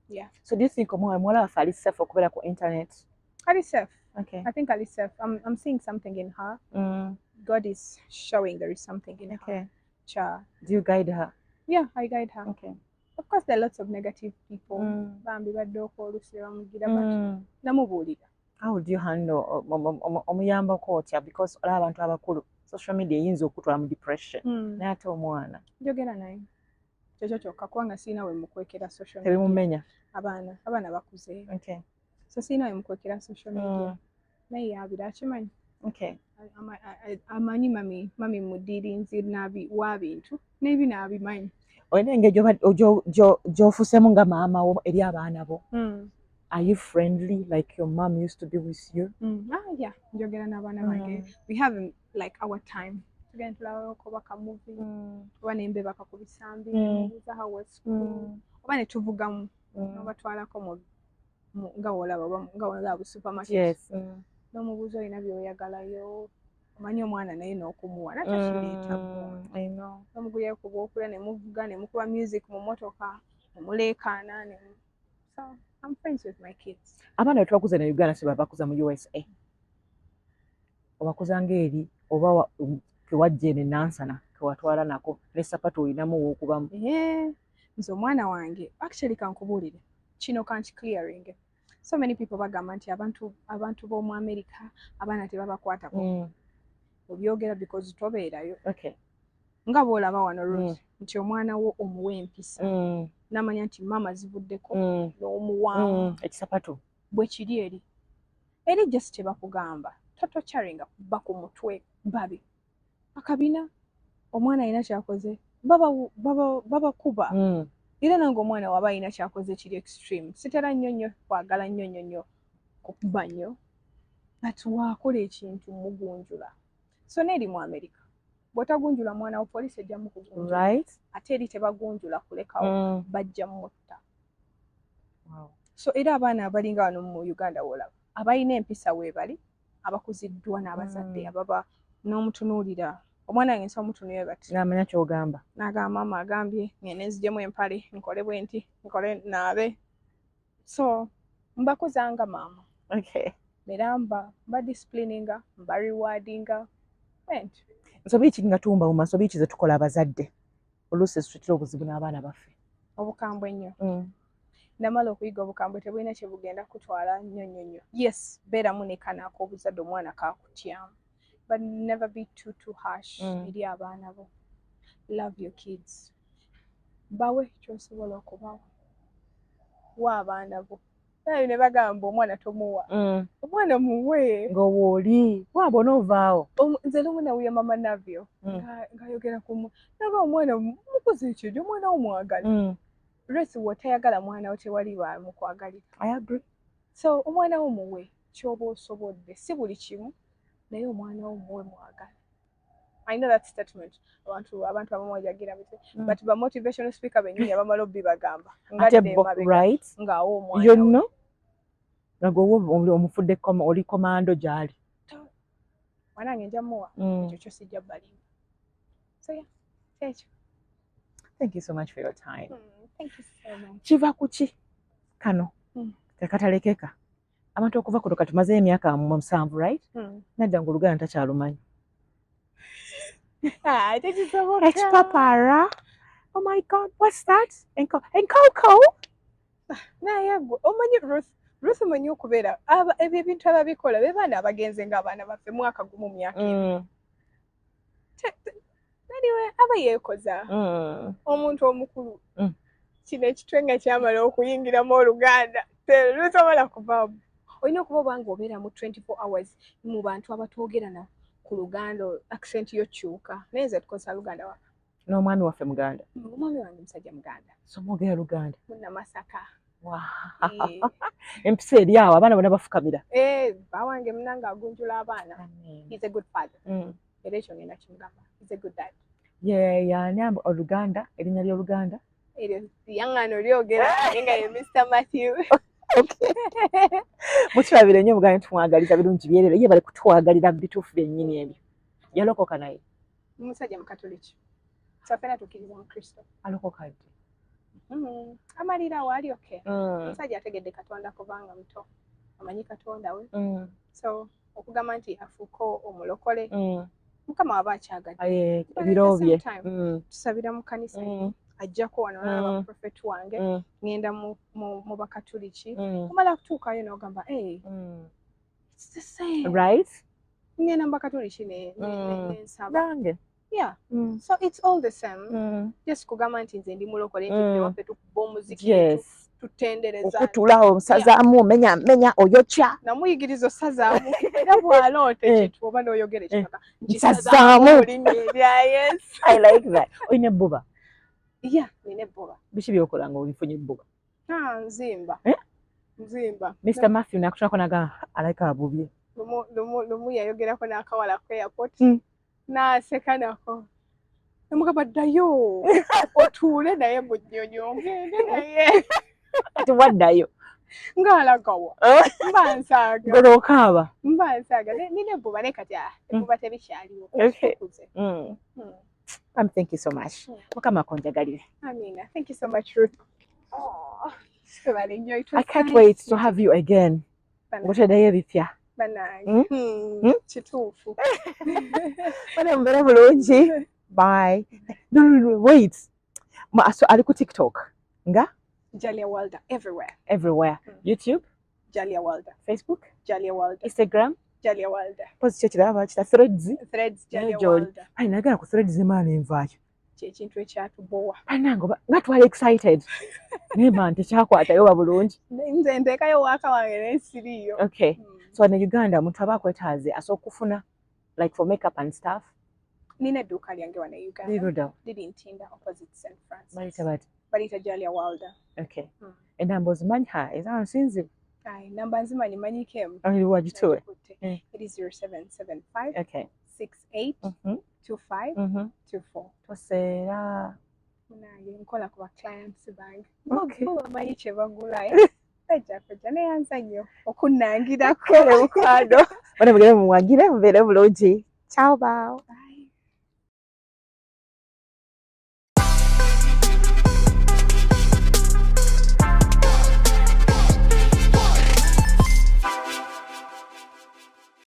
Yeah. So do you think omuwala waffe ali safe okubeera ku internet? Ali safe. I think ali safe. I'm seeing something in her. God is showing there is something in her. Cha. Do you guide her? Yeah, I guide her. Of course there are lots of negative people. Bambi badde oluusi ne bamugira, but namubuulira. How would you handle omuyambako otya? Because olaba abantu abakulu, social media eyinza okutwala mu depression, naye ate omwana? Njogera naye, kyekyo kyokka, kubanga sirina we mukwekera social media. Tebimumenya? Abaana bakuze, so sirina we mukwekera social media. Naye yabira akimanyi. Amanyi mami mudirinzi nabi wa bintu n'ebi n'abimanyi. Olina engeri gy'ofuseemu nga maama wo eri abaana bo? Are you friendly like your mom used to be with you? Ah, yeah, njogera n'abaana bange. We have like our time, tugenda tulabako oba ka movie oba nembebaka ku bisambi, nemubuuza how was school, oba ne tuvugamu n'obatwalako nga wolaba oba nga wolaba bu supermarket, n'omubuuza olina by'oyagalayo, omanyi omwana naye n'okumuwa natakireeta. I know. N'omugulirayo ku bwokulya ne muvuga ne mukuba music mu motoka ne muleekaana ne so I'm friends with my kids. Abaana betubakuza ne Uganda si babakuza mu USA. Obakuza ng'eri oba kewajja eno enansana kewatwala nako ne sapatu olinamu w'okubamu? Eh, nze omwana wange actually kankubuulire kino, kanki clearing. So many people bagamba nti abantu b'omu America abaana tebabakwatako. Obyogera because tobeerayo. Nga bw'olaba wano, Ruth, nti omwana wo omuwa empisa n'amanya nti maama zivuddeko n'omuwaamu. Ekisapatu. Bwe kiri eri just tebakugamba totokyaringa kuba ku mutwe babi akabina omwana alina kyakoze babakuba baba Era nange omwana waba alina kyakoze kiri extreme, sitera nnyo nnyo kwagala nnyo nnyo nnyo kukuba nnyo, but waakola ekintu mugunjula. So neeri mu America bw'otagunjula mwana wo, poliisi ejja mukugunjula. Ate eri tebagunjula kulekawo, bajja mutta. So era abaana abalinga wano mu Uganda woolaba abalina empisa weebali abakuziddwa n'abazadde ababa n'omutunuulira omwana wange, nsobola mutunuulira bati N'amanya ky'ogamba. N'agamba maama agambye ngende nzigyemu empale nkole bwe nti nkole naabe. So mbakuzanga maama. Era mba disciplininga, mba rewardinga bwentyo. Nsobi ki nga tuwumbawumba, nsobi ki ze tukola abazadde oluusi ezituleetera obuzibu n'abaana baffe? Obukambwe ennyo. Namala okuyiga obukambwe tebulina kye bugenda kutwala nnyo nnyo nnyo. Yes, beeramu ne kano ak'obuzadde omwana kakutyamu, but never be too too harsh eri abaana bo. Love your kids, bawe kyosobola okubawa, wa abaana bo. Naye ne bagamba omwana tomuwa, omwana muwe. Ng'owooli waaba onoovaawo. Nze lumu nawuya mama Navio ng'ayogera ku naga omwana mukuze ekyejo, omwana wo mwagala. Resi wotayagala mwana wo tewali bamukwagalira. I agree. So omwana wo muwe kyoba osobodde, si buli kimu, naye omwana wo muwe, mwagala. I know that statement, abantu abamu bajagira biti, but ba motivational speaker bennyini abamala obbibagamba ate ngadde bo emabega right ng'awa omwana we. Yonno nga gwe omufudde oli komando gy'ali. Mwanange nja muwa, ekyo kyo sijja balimba. So yeah, kyekyo. Thank you so much for your time. Thank you so much. Kiva ku ki kano tekatalekeka abantu okuva kuno? Katumazeyo emyaka 7, right? Nadda nga Oluganda takyalumanyi. Ah, tekisoboka. Ekipapara, oh my God, what's that? Enkoko. Naye gwe omanyi Ruth, Ruth, omanyi okubeera ebyo ebintu ababikola be baana abagenze ng'abaana baffe mwaka gumu, myaka 2. Anyway, aba yeekoza omuntu omukulu. Kino ekitwe nga kyamala okuyingiramu Oluganda terusobola kuvaamu. Olina okuba obanga obeera mu 24 hours mu bantu abatwogera na ku Luganda, accent yo kyuka. Naye nze tukozesa Luganda waka. N'omwami waffe Muganda? Omwami wange musajja Muganda. So mwogera Luganda? Munnamasaka. Wow. Eh. Empisa eri awo, abaana bonna bafukamira. Eh, bawange munange agunjula abaana. He's a good father. Era ekyo ngenda kimugamba, he's a good dad. Ye yani Oluganda, erinnya ly'Oluganda? Eryo yaŋŋaana olyogera, naye nga ye Mr Matthew. Mukirabire nnyo Omuganda, tumwagaliza birungi byerere. Ye bali kutwagalira bituufu byennyini ebyo. Yalokoka naye? Musajja Mukatoliki, so ffena tukkiriza mu Kristo. Alokoka ddi? Amalira waali okay. Omusajja ategedde Katonda kubanga muto, amanyi Katonda we. So okugamba nti afuuke omulokole, Mukama waba akyagadde. Aye, But at ebiro the bye. same time, tusabira mu kanisa, ajjako wano nalaba prophet wange, ngenda mu Bakatuliki. Omala kutuukayo n'ogamba, "Hey, it's the same." Right. Ngenda mu Bakatuliki nensaba. Nange. Yeah, so it's all the same. Just kugamba nti nze ndi mulokole, nti ffe waffe tukuba omuziki, tutendereza. Okutula omusazaamu, omenya menya, oyokya. Namuyigiriza osazaamu, era bw'aloota ekintu oba n'oyogera ekipaka, Nsazaamu. Nkisazaamu mu linnya erya Yesu. I like that. Olina ebbuba? Yeah, nina ebbuba. Biki byokola nga obifunye ebbuba? Ah, nzimba. Eh? Nzimba. Mr Matthew nakutunako naga alabika abubye. Lumu yayogerako n'akawala ku airport, n'aseka nako, namugamba, "Ddayo otuule naye mu nnyonyi, ogende naye." Kati waddayo? Ng'alagawa, mba nsaaga. Gola okaaba. Mba nsaaga. Nina ebbuba, naye kati ah, ebbuba tebikyaliwo. Tukuze. Thank you so much. Mukama akonjagalire. Amina. Thank you so much, Ruth. Oh, webale nnyo. It was I can't nice wait to meeting have you again. Bannange. Ngoteddeyo ebipya. Bannange. Kituufu. Bane, mubeere bulungi. Bye. No, no, no, wait. So ali ku TikTok nga? Jalia Walder everywhere. Everywhere. YouTube? Jalia Walder. Facebook? Jalia Walder. Instagram? Jalia Walder. Pozi kyo kiraba kita Threads? Threads, Jalia Joli. Walder. Ayi, nagala ku Threads emaana envaayo. Kyekintu ekyatubowa. Bannange, oba nga twali excited, naye man tekyakwatayo ba bulungi. Nze nteekayo waaka wange n'ensiriiyo. Okay. So wano e Uganda omuntu aba akwetaaze asobola okufuna, like for makeup and stuff? Nina edduuka lyange wano e Uganda. Liruda? Liri Ntinda, opposite St Francis. Bayita bati? Baliyita Jalia Walder. Okay. Enamba ozimanyi? Ha, eza nsinzibu. Ayi, namba nzimanyi, manyiko emu. Wagituwe. Nagikutte. Eri 0775 68 25 24. Toseera. Munange, nkola ku ba clients bange. Okay. Bo bamanyi kye bagula, bajja kujja. Neyanza nnyo okunnangirako. Kale mukwano, bane mugende mumuwagire, mubeere bulungi. Ciao, bao. Bye.